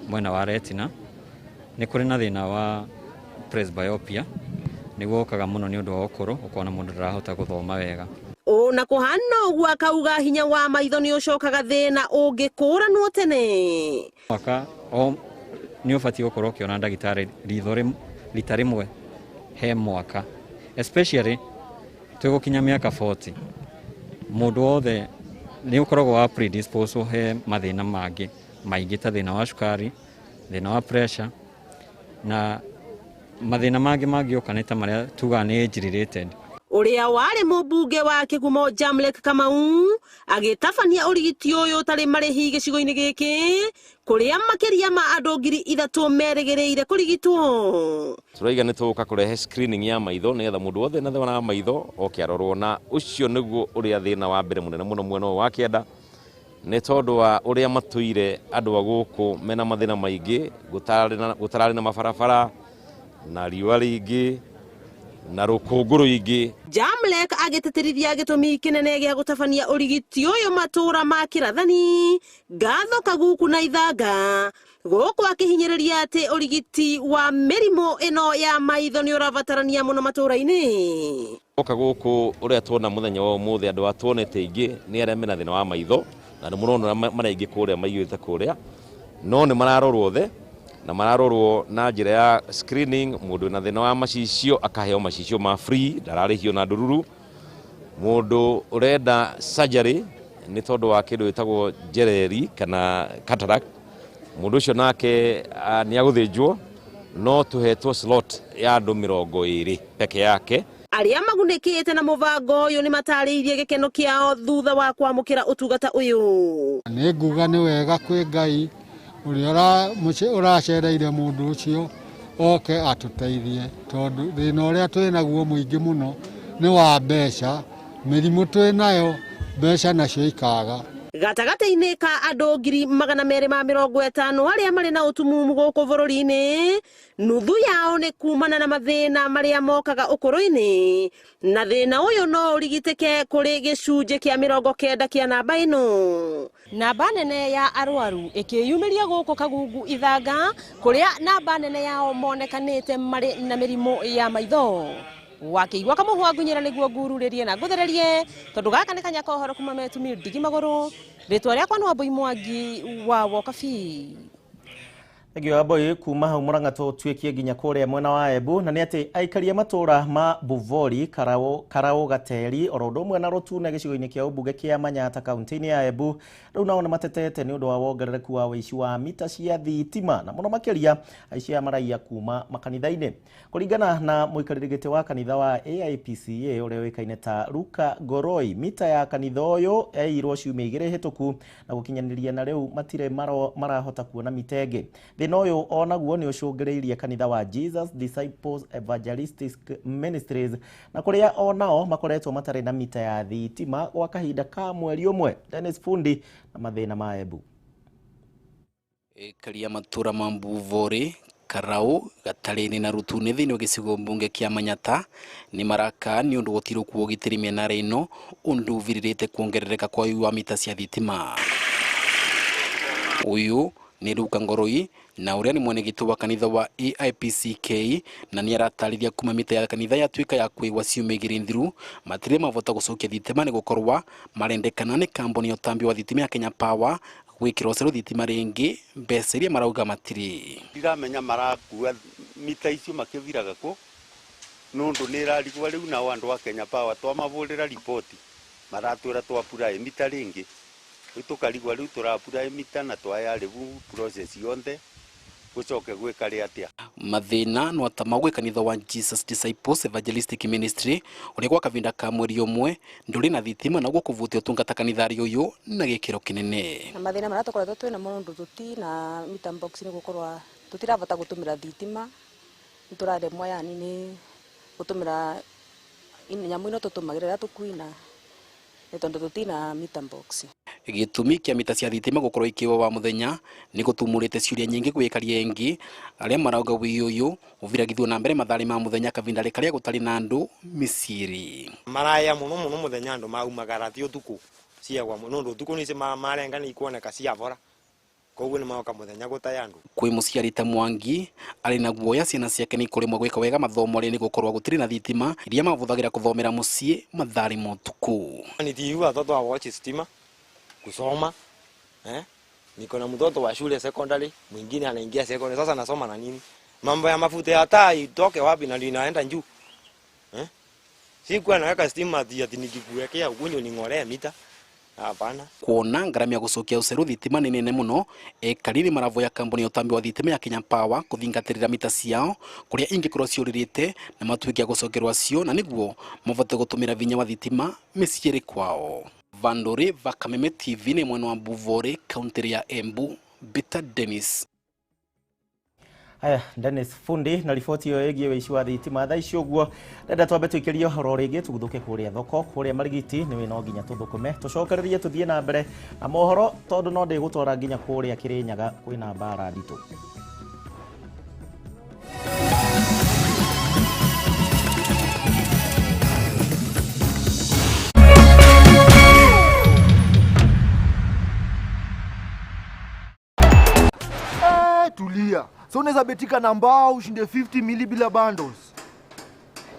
mwena wa retina. Nĩ kũrĩ na thĩna wa presbyopia, nĩguo ũkaga mũno nĩ ũndũ wa ũkũrũ, ũkona mũndũ ndarahota gũthoma wega. Ona kũhana ũguo akauga hinya wa maitho nĩ ũcokaga thĩna ũngĩkũranwo tene. Mwaka o nĩ ũbatiĩ gũkorwo ũkĩona ndagĩtarĩ ritho rita rĩmwe he mwaka, especially twĩgũkinya mĩaka 40 mũndũ wothe nĩ ũkoragwo wa predisposed he mathĩna mangĩ maingĩ ta thĩna wa cukari, thĩna wa pressure na mathĩna mangĩ mangĩũka nĩ ta marĩa tugaga nĩ age related. Ũrĩa warĩ mũmbunge wa Kĩgumo Jamlek Kamau agĩtabania ũrigiti ũyũ ũtarĩ marĩhi gĩcigo-inĩ gĩkĩ kũrĩa makĩria ma andũ 3,000 merĩgĩrĩire kũrigitwo. Tũraiga nĩ tũgũka kũrehe screening ya maitho nĩgetha mũndũ wothe na thĩna wa maitho oke arorwo, na ũcio nĩguo ũrĩa thĩna wa mbere mũnene mũno mwena ũyũ wa kĩanda, nĩ tondũ wa ũrĩa matũire andũ a gũkũ mena mathĩna maingĩ, gũtararĩ na mabarabara na riũa rĩingĩ na rũkũngũ rũingĩ. Jamlek agĩtĩtĩrithia gĩtũmi kĩnene gĩa gũtabania ũrigiti ũyũ matũũra ma Kĩrathani, Ngatho, Kaguku na Ithanga Gũkũ akĩhinyĩrĩria atĩ ũrigiti wa mĩrimũ ĩno ya maitho nĩ ũrabatarania mũno matũũra-inĩ. Oka gũkũ ũrĩa tuona mũthenya wa ũmũthĩ andũ a tuonete aingĩ nĩ arĩa mena thĩna wa maitho na nĩ mũrona maraingĩ kũrĩa maiyũrĩte kũrĩa, no nĩ mararorwo othe na mararorwo na njĩra ya screening. Mũndũ wĩna thĩna wa macicio akaheo macicio ma free, ndararĩhio na ndururu. Mũndũ ũrenda surgery nĩ tondũ wa kĩndũ gĩtagwo njereri kana cataract, mũndũ ũcio nake nĩ agũthĩnjwo, no tũhetwo slot ya andũ 20 peke yake. Arĩa magunĩkĩte na mũbango ũyũ nĩ matarĩirie gĩkeno kĩao thutha wa kwamũkĩra ũtungata ũyũ. Nĩ nguga nĩ wega kwĩ Ngai ũrĩa ũracereire mũndũ ũcio oke atũteithie, tondũ thĩna ũrĩa twĩ naguo mũingĩ mũno nĩ wa mbeca, mĩrimũ twĩ nayo mbeca nacio ikaga. Gatagatĩ-inĩ ka andũ 250,000 arĩa marĩ na ũtumumu gũkũ bũrũri-inĩ, nuthu yao nĩ kumana na mathĩna marĩa mokaga ũkũrũ-inĩ, na thĩna ũyũ no ũrigitĩke kũrĩ gĩcunjĩ kĩa 90 kĩa namba ĩno. Namba nene ya arwaru ĩkĩyumĩria gũkũ Kagungu Ithanga, kũrĩa namba nene yao monekanĩte marĩ na mĩrimũ ya maitho. Wakĩigua kamũhwa ngunyĩra nĩguo ngururĩrie na ngũthererie, tondũ gaka nĩ kanya ka ũhoro kuma Metumi ndigi magũrũ. Rĩtwa rĩakwa nĩ Wambui Mwangi wa Wokabi. Thengiũ Wambui. Kuma hau Murang'a tũtuĩkie nginya kũrĩa mwena wa Embu, na nĩ atĩ aikaria matũra ma Buvori, Karau, Gateri oro ũndũ ũmwe na Rũtune gĩcigo-inĩ kĩa ũmbunge kĩa Manyata kaunti-inĩ ya Embu rĩu nao nĩ matetete nĩ ũndũ wa wongerereku wa ũici wa mita cia thitima, na mũno makĩria aici aya maraiya kuma makanitha-inĩ. Kũringana na mũikarĩri gĩtĩ wa kanitha wa AIPCA ũrĩa ũĩkaine ta Luka Ngoroi, mita ya kanitha ũyũ yaiyirwo ciumia 2 hĩtũku na gũkinyanĩria na rĩu matirĩ marahota kuona mita ĩngĩ. Thĩna ũyũ onaguo nĩ ũcũngĩrĩirie kanitha wa Jesus Disciples Evangelistic Ministries, na kũrĩa onao makoretwo matarĩ na mita ya thitima gwa kahinda ka mweri ũmwe. Dennis Fundi na mathĩna ma Embu. Ekaria matura ma Mbuvori, Karau, Gatarĩinĩ na Rũtune thĩinĩ wa gĩcigo mbunge kĩa Manyata nĩ maraka nĩ ũndũ gũtirĩ kuo ũgitĩri mĩena ĩno ũndũ ũvirĩrĩte kuongerereka kwa ũiyi wa mita cia thitima. Ũyũ nĩ Luka Ngoroi na ũrĩa nĩ mwenegĩtĩ wa kanitha wa AIPCK, na nĩ aratarĩria kuma mita ya kanitha yatuĩka ya kũigwa ciumia 2 thiru matirĩ mavota gũcokia thitima nĩ gũkorwa marendekana nĩ kambuni ya ũtambi wa thitima ya Kenya Power gwĩkĩra ũcerũ thitima rĩngĩ mbeca iria marauga matirĩ. Ndiramenya marakua mita icio makĩviraga kũ nũndũ nĩ ĩrarigwa rĩu nao andũ a Kenya Power twamavũrĩra riboti maratwĩra twapuraĩ mita rĩngĩ, rĩu tũkarigwa rĩu tũrapuraĩ mita na twayarĩbu process yonthe gũcoke gwĩka atĩa. Mathĩna no ta magwe kanitha wa Jesus Disciples Evangelistic Ministry ũrĩa gwa kavinda ka mweri ũmwe ndũrĩ na thitima na guo kũvutia ũtungata kanitha-rĩ ũyũ na gĩkĩro kĩnene. Na mathĩna marĩa tũkoretwo twĩna mo nũndũ tũti na mita box nĩ gũkorwo tũtirabota gũtũmĩra thitima, nĩ tũraremwo yani nĩ gũtũmĩra nyamũ ĩno tũtũmagĩra rĩrĩa tũkuina nĩ tondũ tũtina mita box. Gĩtũmi kĩa mita cia thitima gũkorwo ikĩwa wa mũthenya nĩ gũtumũrĩte ciũria nyingĩ gwĩkaria ĩngĩ arĩa marauga wĩi ũyũ ũviragithio na mbere matharĩ ma mũthenya kavinda karĩa gũtarĩ na andũ mĩciĩ. Maraya mũno mũno mũthenya andũ maumagara ti ũtukũ ciagwa mũno nũndũ ũtukũ nĩ marenga nĩ ikuoneka ciabora, koguo nĩ magoka mũthenya gũtaya andũ. Kwĩ mũciari ta Mwangi arĩ na guoya ciana ciake nĩ ikũremwo gwĩka wega mathomo rĩ nĩ gũkorwo gũtirĩ na thitima iria mavũthagĩra kũthomera mũciĩ matharĩ ma ũtukũ. Nitiyu watoto wa watch stima kusoma, niko na mtoto wa shule secondary, mwingine anaingia secondary, sasa nasoma na nini? Mambo ya mafuta ya taa itoke wapi na linaenda juu? Sikuwa naweka stima ati nikikuwekea ukunyo ning'olee mita. Hapana. Kuona ngarama ya gũcokia ũcerũ thitima nĩ nene mũno, ekariri maravoya kambuni ya ũtambi wa thitima ya Kenya Power kũthingatĩrĩra mita ciao kũrĩa ingĩkorwo ciũrĩrĩte na matuĩke a gũcokerwo cio na nĩguo mavote gũtũmĩra vinya wa thitima mĩciĩ kwao. Vandore va Kameme TV nĩ mwena wa Mbuvori kaunti ya Embu. Bita Dennis. Haya, Dennis Fundi na riboti ĩyo ĩgiĩ ũici wa thitima. Thaa ici ũguo ndenda twambe tũikĩrie ũhoro rĩngĩ tũguthũke kũrĩa thoko kũrĩa Marigiti nĩ no nginya tũthũkũme tũcokererie tũthiĩ na mbere na mohoro tondũ no ndĩgũtwara nginya kũrĩa Kĩrĩnyaga kwĩna mbara nditũ. So unaweza betika na mbao ushinde 50 mili bila bundles.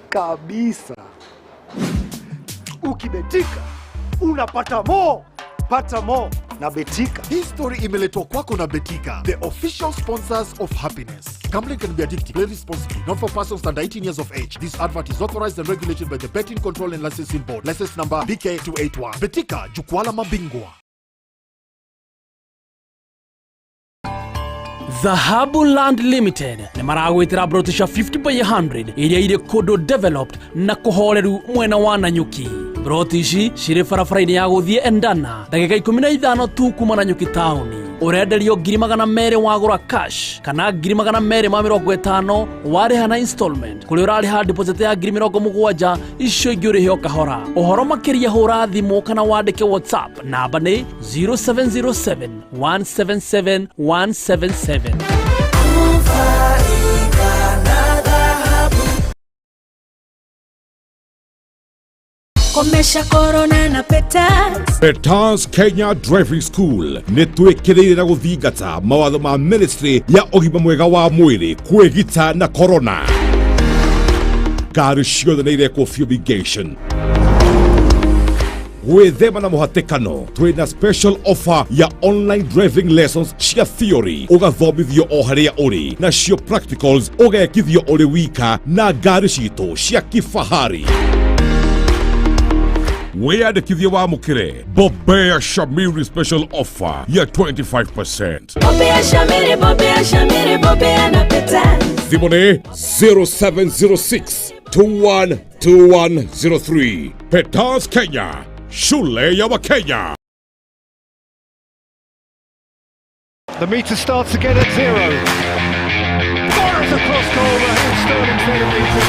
Kabisa. Ukibetika unapata mo. Pata mo na Betika. Hii story imeletwa kwako na Betika, the official sponsors of happiness. Gambling can be addictive. Play responsibly. Not for persons under 18 years of age. This advert is authorized and regulated by the Betting Control and Licensing Board. License number BK281. Betika, jukwaa la mabingwa. Dhahabu Land Limited nĩ maragwĩtĩra broti cia 50 by 100 iria irĩ kũndũ developed na kũhoreru mwena wa Nanyuki. Broti ici cirĩ barabara-inĩ ya gũthiĩ Endana ndagĩka 15 tu kuma Nanyuki taũni. Ũrenderio 200,000 wagũra cash kana 250,000 warĩha na installment kũrĩa ũrarĩha deposit ya 70,000 icio ingĩ ũrĩhe o kahora. Ũhoro makĩria hũra thimũ kana wandĩke WhatsApp namba nĩ 0707 177 177. Komesha corona na Peters. Peters Kenya Driving School nĩ twĩkĩrĩire na gũthingata mawatho ma ministry ya ũgima mwega wa mwĩrĩ kwĩgita na corona. Ngari ciothe nĩ irekwo fumigation. Gwĩthema na mũhatĩkano twĩna special offer ya online driving lessons cia theory ũgathomithio o harĩa ũrĩ nacio practicals ũgekithio ũrĩ wika na ngari citũ cia kifahari. Wĩyandĩkithie wamũkĩre Bobea Shamiri special offer ya 25%. Bobea Shamiri, Bobea Shamiri, Bobea na Peters. Thimũ nĩ 0706 212103. Peters Kenya, shule ya Wakenya. The meter starts again at 0. Fires across goal, Raheem Sterling's header meter.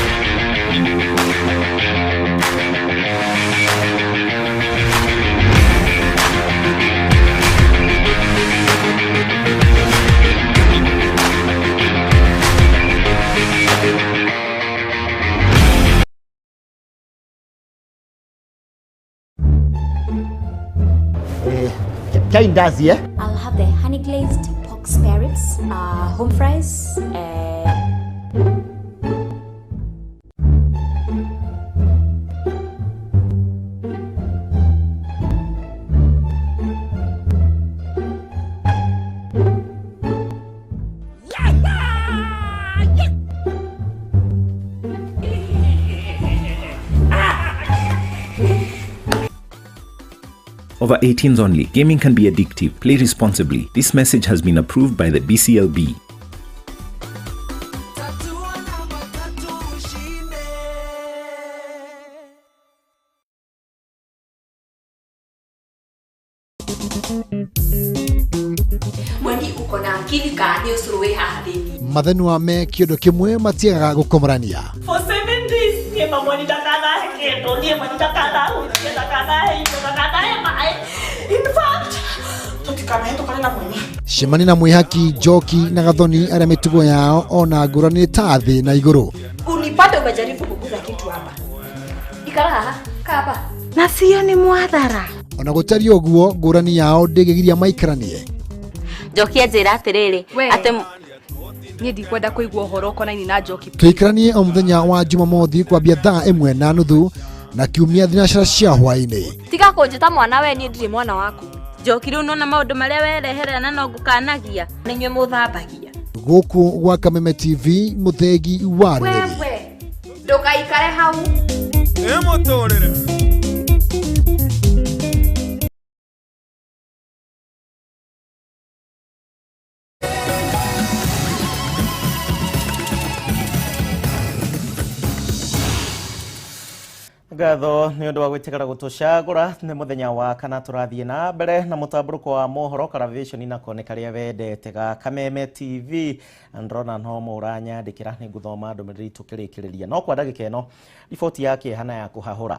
Chai ndazi, eh? I'll have the honey glazed pork spare ribs, home fries, Over 18s only. Gaming can be addictive. Play responsibly. This message has been approved by the BCLB. Mweni uko na akili ka nĩ ũcũrũ wĩ haha thĩinĩ. Mathenua me kĩũndũ kĩmwe matiagaga gũkomorania. For 7 days niĩ mamwani ndakanahe kĩndũ, niĩ mwani ndakanahutie, ndakanahe indo, ndakanahe maĩ. In fact, tũtikanahĩtũkane na mweni. Cemania na Mwĩhaki, Njoki na Gathoni arĩa mĩtugo yao ona ngũrani nĩ ta thĩ na igũrũ. Unipate umejaribu kuguza kitu hapa. Ikara haha, kaa hapa. Na sio nĩ mwathara. Ona gũtariĩ ũguo ngũrani yao ndĩngĩgiria maikaranie. Njoki anjĩra atĩrĩrĩ atĩ niĩ ndikwenda kũigua ũhoro ũkonainie na Njoki. Tũikaranie o mũthenya wa Jumamothi kwambia thaa 1:30 na kiumia thinacara cia hwaĩ-inĩ. Tiga kũnjĩta mwana we, niĩ ndirĩ mwana waku. Njoki rĩu nona maũndũ marĩa wereherera na no ngũkanagia nĩ inyuĩ mũthambagia. Gũkũ gwa Kameme TV mũthegi wa rũrĩrĩ. Wewe ndũgaikare hau. Ĩmũtũrĩre. Ngatho nĩ ũndũ wa gwĩtĩkĩra gũtũcagũra nĩ mũthenya wa kana tũrathiĩ na mbere na mũtambũrũko wa mohoro Karavation nako nĩ karĩa wendete ga Kameme TV. Ndĩrona no mũranyandĩkĩra nĩ ngũthoma ndũmĩrĩri tũkĩrĩkĩrĩria no kwa ndagĩka ĩno riboti ya kĩeha na ya kũhahũra.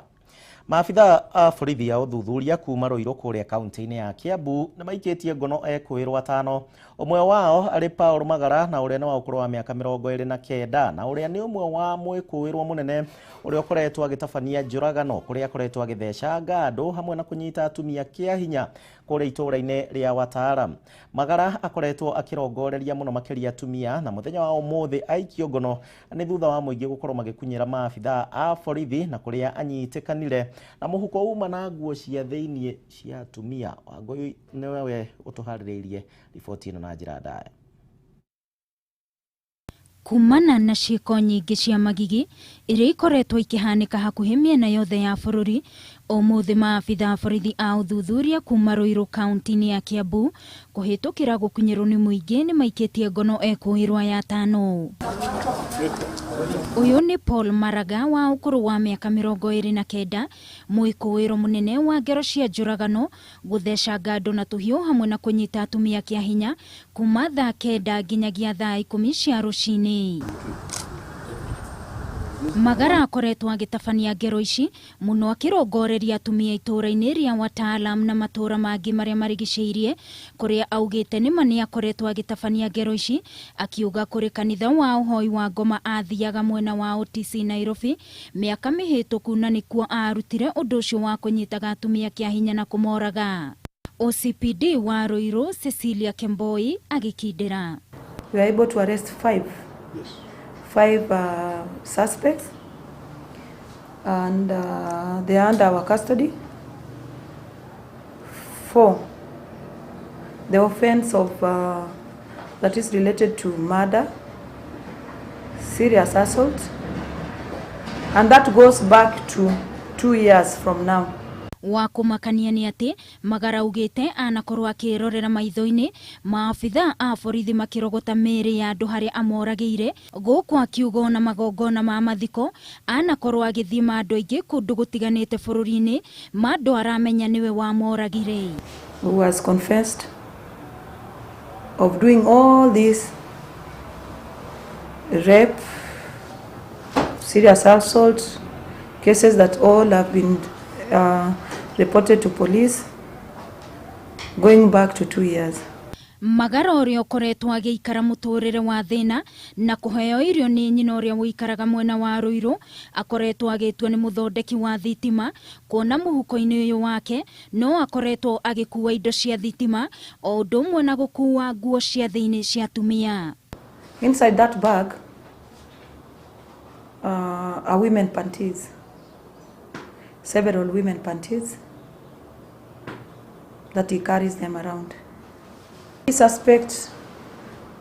Maabitha a borithi ya ũthuthuria kuma Ruiru kũrĩa kaunti-inĩ ya Kiambu nĩ maikĩtie ngono ekũĩrwo atano, ũmwe wao arĩ Paul Magara na ũrĩa nĩ wa ũkũrũ wa mĩaka 29 na ũrĩa nĩ ũmwe wa mwĩkũĩrwo mũnene ũrĩa ũkoretwo agĩtabania njũragano kũrĩa akoretwo agĩthecanga andũ hamwe na kũnyita atumia kĩa hinya kũrĩa itũũra-inĩ rĩa Wataalam. Magara akoretwo akĩrongoreria mũno makĩria atumia na mũthenya wa ũmũthĩ aikio ngono nĩ thutha wa mũingĩ gũkorwo magĩkunyĩra maabithaa a borithi na kũrĩa anyitĩkanire na mũhuko uma na nguo cia thĩiniĩ cia atumia. Wangũi nĩwe ũtũharĩrĩirie riboti ĩno na njĩra ndaya. Kumana na ciĩko nyingĩ cia magigi iria ikoretwo ikĩhanĩka hakuhĩ mĩena yothe ya bũrũri, ũmũthĩ maabitha a borithi a ũthuthuria kuma Ruiru kaunti-inĩ ya Kiambu kũhĩtũkĩra gũkinyĩrwo nĩ mũingĩ nĩ maikĩtie ngono ekũĩrwo aya atano. Ũyũ nĩ Paul Maraga wa ũkũrũ wa mĩaka 29, mwĩkũĩro mũnene wa ngero cia njũragano, gũthecanga andũ na tũhiũ hamwe na kũnyita atumia kĩa hinya kuma thaa 9 nginyagia thaa 10 cia rũcinĩ. Magara akoretwo agĩtabania ngero ici mũno akĩrongoreria atumia itũũra-inĩ rĩa Wataalam na matũũra mangĩ marĩa marigicĩirie, kũrĩa augĩte nĩma nĩ akoretwo agĩtabania ngero ici, akiuga kũrĩ kanitha wa ũhoi wa ngoma athiaga mwena wa OTC Nairobi mĩaka mĩhĩtũku na nĩkuo arutire ũndũ ũcio wa kũnyitaga atumia kĩa hinya na kũmoraga. OCPD wa Ruiru Cecilia Kemboi agĩkindĩra. We were able to arrest five suspects, and they are under our custody for the offense of that is related to murder, serious assault, and that goes back to 2 years from now. Wa kũmakania nĩ atĩ Magara augĩte anakorwo akĩrorera maitho-inĩ maabitha a borithi makĩrogota mĩĩrĩ ya andũ harĩa amoragĩire, gũkũ akiuga ona magongona ma mathiko anakorwo agĩthiĩ ma andũ aingĩ kũndũ gũtiganĩte bũrũri-inĩ ma andũ aramenya nĩwe wamoragire. Who has confessed of doing all this rape, serious assault cases that all have been reported to police going back to 2 years. Magara ũrĩa ũkoretwo agĩikara mũtũrĩre wa thĩna na kũheo irio nĩ nyina ũrĩa ũikaraga mwena wa Ruiru akoretwo agĩtua nĩ mũthondeki wa thitima, kuona mũhuko-inĩ ũyũ wake no akoretwo agĩkua indo cia thitima o ũndũ ũmwe na gũkua nguo cia thĩinĩ cia atumia. Inside that bag are women panties. Several women panties that he carries them around. He suspects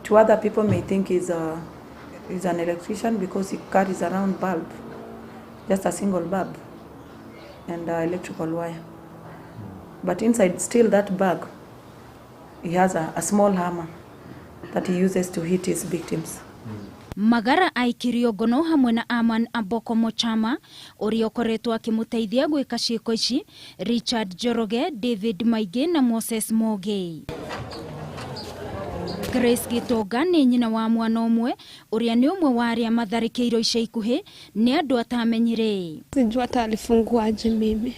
to other people may think he's an electrician because he carries around bulb, just a single bulb and electrical wire. But inside still that bag, he has a small hammer that he uses to hit his victims. Magara aikirio ngono hamwe na Aman Amboko Mochama ũrĩa ũkoretwo akĩmũteithia gwĩka ciĩko ici, Richard Njoroge, David Maingĩ na Moses Moge. Grace Gitonga nĩ nyina wa mwana ũmwe ũrĩa nĩ ũmwe wa arĩa matharĩkĩirwo ica ikuhĩ nĩ andũ atamenyire. Sijui hata alifungua aje mimi,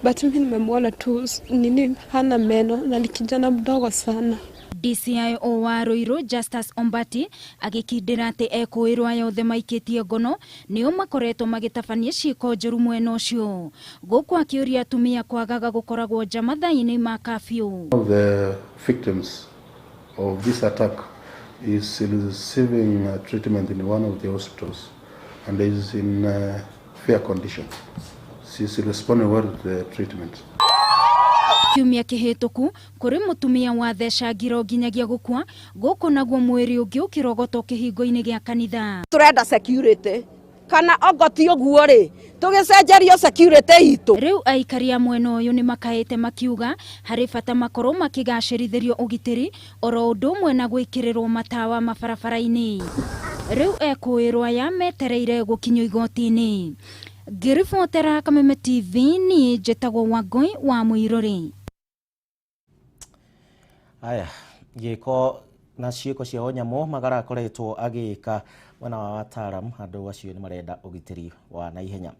but mimi nimemwona tu nini, hana meno na ni kijana mdogo sana. DCIO wa Ruiru Justus Ombati agĩkindĩra atĩ ekũĩrwo aya othe maikĩtie ngono nĩo makoretwo magĩtabania ciĩko njũru mwena ũcio, gũkũ akĩũria atumia kwagaga gũkoragwo nja mathaa-inĩ ma curfew. One of the victims of this attack is receiving treatment in one of the hospitals and is in fair condition. She is responding well to the treatment. Kiumia kĩhĩtũku kũrĩ mũtumia wathecangirwo nginyagia gũkua, gũkũ naguo mwĩrĩ ũngĩ ũkĩrogotwo kĩhingo-inĩ gĩa kanitha. Tũrenda security kana ongo ti ũguo rĩ tũgĩcenjerio security itũ. Rĩu aikari a mwena ũyũ nĩ makaĩte makiuga harĩ bata makorwo makĩgacĩrithĩrio ũgitĩri oro ũndũ ũmwe na gwĩkĩrĩrwo matawa mabarabara-inĩ. Rĩu ekũĩrwo aya metereire gũkinyio igoti-inĩ. Ngĩribotera Kameme TV niĩ njĩtagwo Wangũi wa Mũirũrĩ. Aya, gĩko na ciĩko cia ũnyamũ Magara akoretwo agĩka mwena wa Wataalam, andũ acio nĩ marenda ũgitĩri wa naihenya.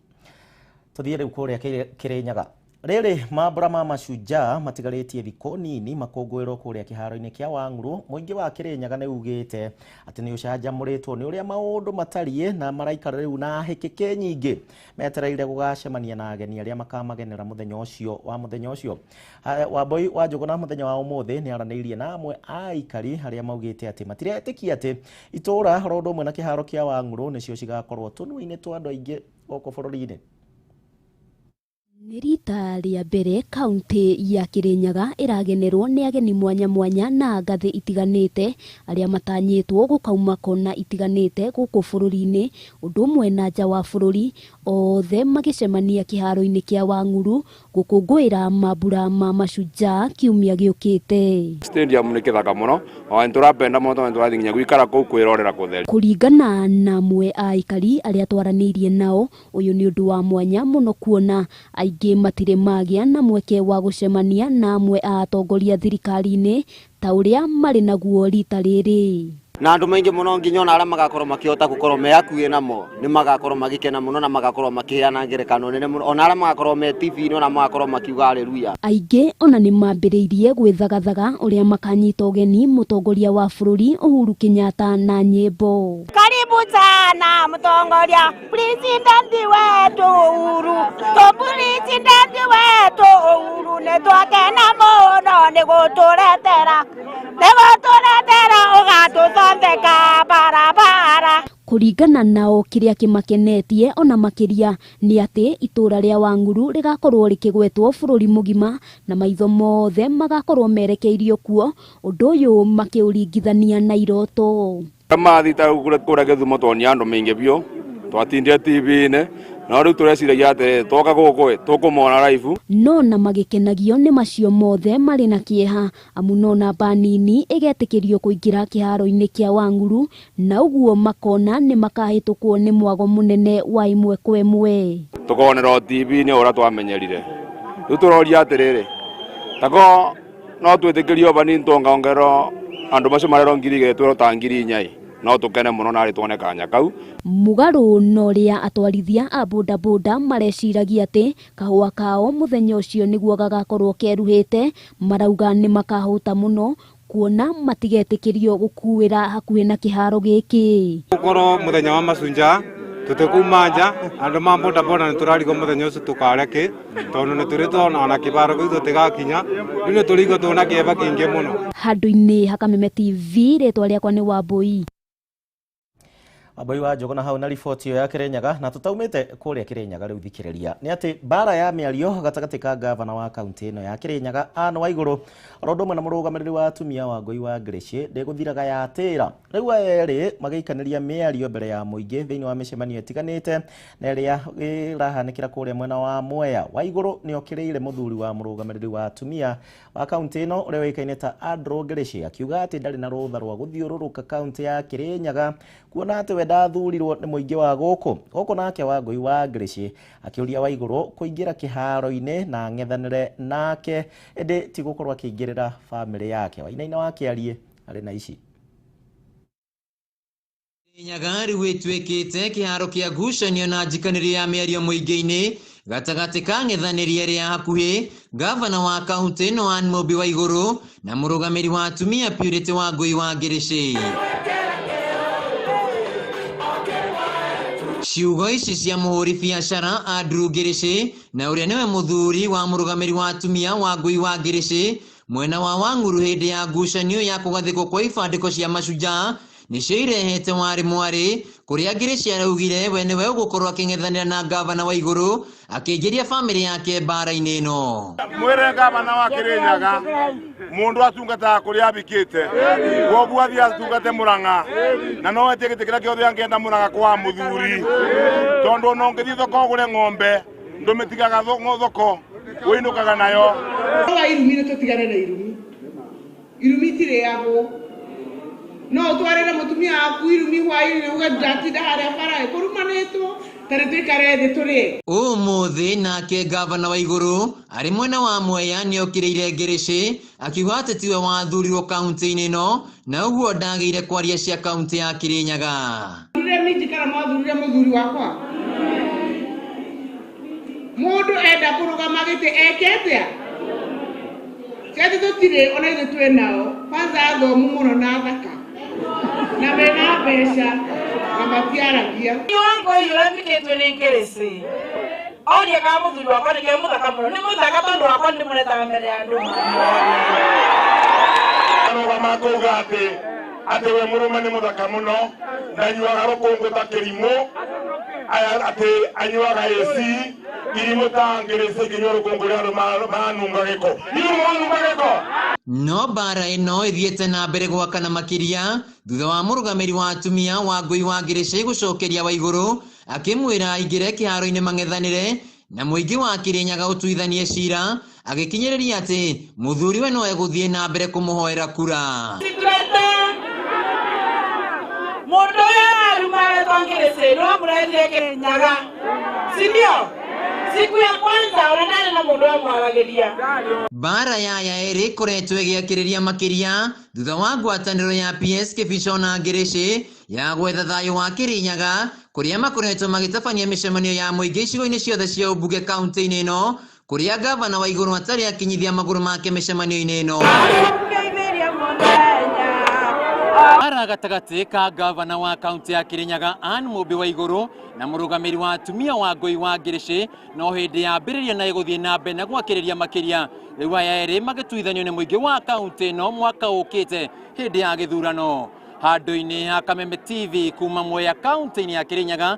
Tũthiĩ rĩu kũrĩa Kĩrĩnyaga. Rĩrĩ mambura ma Mashujaa matigarĩtie thikũ nini makũngũĩrwo kũrĩa kĩharo-inĩ kĩa Wang'ũrũ. Mũingĩ wa Kĩrĩnyaga nĩ ugĩte atĩ nĩ ũcanjamũrĩtwo nĩ ũrĩa maũndũ matariĩ na maraikara rĩu na hĩkĩkĩ nyingĩ metereire gũgacemania na ageni arĩa makamagenera mũthenya ũcio. Wambui wa Njũgũna mũthenya wa ũmũthĩ nĩ aranĩirie na amwe a aikari arĩa maugĩte atĩ matiretĩkia atĩ itũũra oro ũndũ ũmwe na kĩharo kĩa Wang'ũrũ nĩcio cigakorwo tũnua-inĩ twa andũ aingĩ gũkũ bũrũri-inĩ. Nĩ rita rĩa mbere kaunti ya Kĩrĩnyaga ĩragenerwo nĩ ageni mwanya mwanya na ngathĩ itiganĩte arĩa matanyĩtwo gũkauma kona itiganĩte gũkũ bũrũri-inĩ ũndũ ũmwe na nja wa bũrũri, othe magĩcemania kĩharo-inĩ kĩa Wang'ũrũ gũkũngũĩra mambura ma Mashujaa kiumia gĩũkĩte. Stadium nĩ kĩthaka mũno, o nĩtũrapenda mũno tondũ nĩtũrathiĩ nginya gũikara kũu kwĩrorera kũtheri. Kũringana na amwe a aikari arĩa twaranĩirie nao, ũyũ nĩ ũndũ wa mwanya mũno kuona aingĩ matirĩ magĩa na mweke wa gũcemania na amwe a atongoria thirikari-inĩ ta ũrĩa marĩ naguo rita rĩrĩ. Na andũ maingĩ mũno nginya ona arĩa magakorwo makĩhota gũkorwo me hakuhĩ namo nĩ magakorwo magĩkena mũno na magakorwo makĩheana ngerekano nene mũno, ona arĩa magakorwo me TV-inĩ ona magakorwo makiuga haleluya. Aingĩ ona nĩ mambĩrĩirie gwĩthagathaga ũrĩa makanyita ũgeni mũtongoria wa bũrũri Uhuru Kenyatta na nyĩmbo. Karibu sana mũtongoria president wetu Uhuru, to president wetu Uhuru nĩ twakena mũno nĩ gũtũretera ũgatũthondeka barabara. Kũringana nao kĩrĩa kĩmakenetie ona makĩria nĩ atĩ itũũra rĩa Wang'ũrũ rĩgakorwo rĩkĩgwetwo bũrũri mũgima na maitho mothe magakorwo merekeirio kuo, ũndũ ũyũ makĩũringithania na iroto. Mathita kũrĩa Gĩthumo tuonia andũ maingĩ biũ, twatindire TV-inĩ no rĩu tũreciragia atĩrĩrĩ twoka gũkũ tũkũmona live. No na magĩkenagio nĩ macio mothe marĩ na kĩeha amu no namba nini ĩgetĩkĩrio kũingĩra kĩharo-inĩ kĩa Wang'ũrũ na ũguo makona nĩ makahĩtũkwo nĩ mwago mũnene wa ĩmwe kwa ĩmwe. Tũkonera TV-inĩ ũrĩa twamenyerire. Rĩu tũroria atĩrĩrĩ tako no twĩtĩkĩrio banini tuongaongererwo andũ macio marerwo 2,000 twĩrwo ta 4,000 no tukene mũno narĩ tuone kanya kau. Mũgarũ na ũrĩa atwarithia a bodaboda mareciragia atĩ kahũa kao mũthenya ũcio nĩguo gagakorwo keruhĩte, marauga nĩ makahũta mũno kuona matigetĩkĩrio gũkuĩra hakuhĩ na kĩharo gĩkĩ. Gũkorwo mũthenya wa Mashujaa tũtikuma nja, andũ ma bodaboda nĩ tũrarigwo mũthenya ũcio tũkarĩa kĩ tondũ nĩ tũrĩ tuona ona kĩbaro gĩu tũtigakinya, rĩu nĩ tũrĩigua twĩna kĩeva kĩingĩ mũno. Handũ-inĩ ha Kameme TV, rĩtwa rĩakwa nĩ Wambui. Wambui wa Njũgũna hau na riboti ĩyo ya Kĩrĩnyaga. Na tũtaumĩte kũrĩa Kĩrĩnyaga rĩu thikĩrĩria nĩ atĩ mbara ya mĩario gatagatĩ ka gavana wa kaunti ĩno ya Kĩrĩnyaga Anne Waigũrũ oro ũndũ ũmwe na mũrũgamĩrĩri wa atumia Wangũi wa Ngĩrĩcĩ ndĩgũthiraga yatĩra. Rĩu aya erĩ magĩikanĩria mĩario mbere ya mũingĩ thĩinĩ wa mĩcemanio ĩtiganĩte na ĩrĩa ĩrahanĩkĩra kũrĩa mwena wa Mwea. Waigũrũ nĩ okĩrĩire mũthuri wa mũrũgamĩrĩri wa atumia wa kaunti ĩno ũrĩa ũĩkaine ta Andrew Ngĩrĩcĩ akiuga atĩ ndarĩ na rũtha rwa gũthiũrũrũka kaunti ya Kĩrĩnyaga kuona atĩ we ndathurirwo nĩ mũingĩ wa gũkũ. Gũkũ nake Wangũi wa Ngĩrĩcĩ akĩũria Waigũrũ kũingĩra kĩharo-inĩ na ang'ethanĩre nake ĩndĩ ti gũkorwo akĩingĩrĩra bamĩrĩ yake. Wainaina wa Kĩarie arĩ na ici. Kĩrĩnyaga rĩu ĩtuĩkĩte kĩharo kĩa ngucanio na njikanĩrio ya mĩario mũingĩ-inĩ gatagatĩ ka ng'ethanĩri ĩrĩa hakuhĩ gavana wa kaunti ĩno Anne Mũmbi Waigũrũ na mũrũgamĩri wa atumia Purity Wangũi wa Ngĩrĩcĩ. Ciugo ici cia mũhũri biacara Andrew Ngĩrĩcĩ na ũrĩa nĩwe mũthuri wa mũrũgamĩri wa atumia Wangũi wa Ngĩrĩcĩ mwena wa Wang'ũrũ hĩndĩ ya ngucanio ya kũgathĩkwo kwa ibandĩko cia Mashujaa nĩcio irehete warĩ mwarĩ kũrĩa Ngĩrĩcĩ araugire we nĩwe ũgũkorwo akĩng'ethanĩra na gavana Waigũrũ akĩingĩria bamĩrĩ yake mbara-inĩ ĩno. Mwĩre gavana wa Kĩrĩnyaga mũndũ atungataga kũrĩa abikĩte koguo athiĩ atungate Mũrang'a na no etie gĩtĩ kĩrĩa kĩothe angĩenda Mũrang'a kwa mũthuri tondũ ona ũngĩthiĩ thoko ũgũre ng'ombe ndũmĩtigaga thoko ũinũkaga nayo. Wa irumi nĩ tũtigane na irumi, irumi itirĩagwo no ũtwarĩre mũtumia waku irumi hwaĩ-inĩ uge ndatinda harĩa bara kũrumanĩtwo tarĩ tũikare thĩ tũrĩe. Ũmũthĩ nake gavana Waigũrũ arĩ mwena wa Mwea nĩokĩrĩire Ngĩrĩcĩ akiuga atĩ tiwe wathurirwo kaunti-inĩ ĩno na ũguo ndagĩire kwaria cia kaunti ya Kĩrĩnyaga. Thurire minji kana mwathurire mũthuri wakwa? Mundu enda kurugama giti eke atia? Ciati tutire ona ithuĩ twĩ nao kwanza athomu mũno na athaka na mena mbeca na matiaragia. Wango yũrambikĩtwo nĩ Ngĩrĩci oria kana mũthuri wakwa nĩkĩo mũthaka mũno nĩ mũthaka tondũ wakwa ndĩmũretaga mbere ya andũ. Arũgama akauga atĩ atĩ we mũrũme nĩ mũthaka mũno na anyuaga rũkũngũ ta kĩrimũ atĩ anyuaga AC irimũ ta Ngĩrĩci ikĩnyua rũkũngũ rĩa andũ maranunga gĩko. Inyuĩ mũranunga gĩko. No mbara ĩno ĩthiĩte na mbere gwakana makĩria thutha wa mũrũgamĩri wa atumia Wangũi wa Ngĩrĩci gũcokeria Waigũrũ akĩmwĩra aingĩre kĩharo-inĩ mang'ethanĩre na mũingĩ wa Kĩrĩnyaga ũtuithanie cira agĩkinyĩrĩria atĩ mũthuriwe no egũthiĩ na mbere kũmũhoera kura. Mũndũ ũyũ aruma etwo Ngĩrĩci nĩwe mũrethire Kĩrĩnyaga, si ndio? Siku ya kwanza ona ndarĩ na mũndũ wamwaragĩria. Mbara ya aya erĩ ĩkoretwo ĩgĩakĩrĩria makĩria thutha wa ngwatanĩro ya PS Kĩbico na Ngĩrĩci ya gwetha thayũ wa Kĩrĩnyaga kũrĩa makoretwo magĩtabania mĩcemanio ya mũingĩ icigo-inĩ ciothe cia ũmbunge kaunti-inĩ ĩno kũrĩa gavana wa Igũrũ atarĩ akinyithia magũrũ make mĩcemanio-inĩ ĩno. Mbara gatagatĩ ka gavana wa kaunti ya Kĩrĩnyaga Anne Mũmbi wa Igũrũ na mũrũgamĩri wa atumia Wangũi wa Ngĩrĩci no hĩndĩ yambĩrĩria na ĩgũthiĩ na mbere na gwakĩrĩria makĩria rĩu aya erĩ magĩtuithanio nĩ mũingĩ wa kaunti ĩno mwaka ũkĩte hĩndĩ ya gĩthurano. Handũ-inĩ ha Kameme TV kuma Mwea kaunti-inĩ ya Kĩrĩnyaga.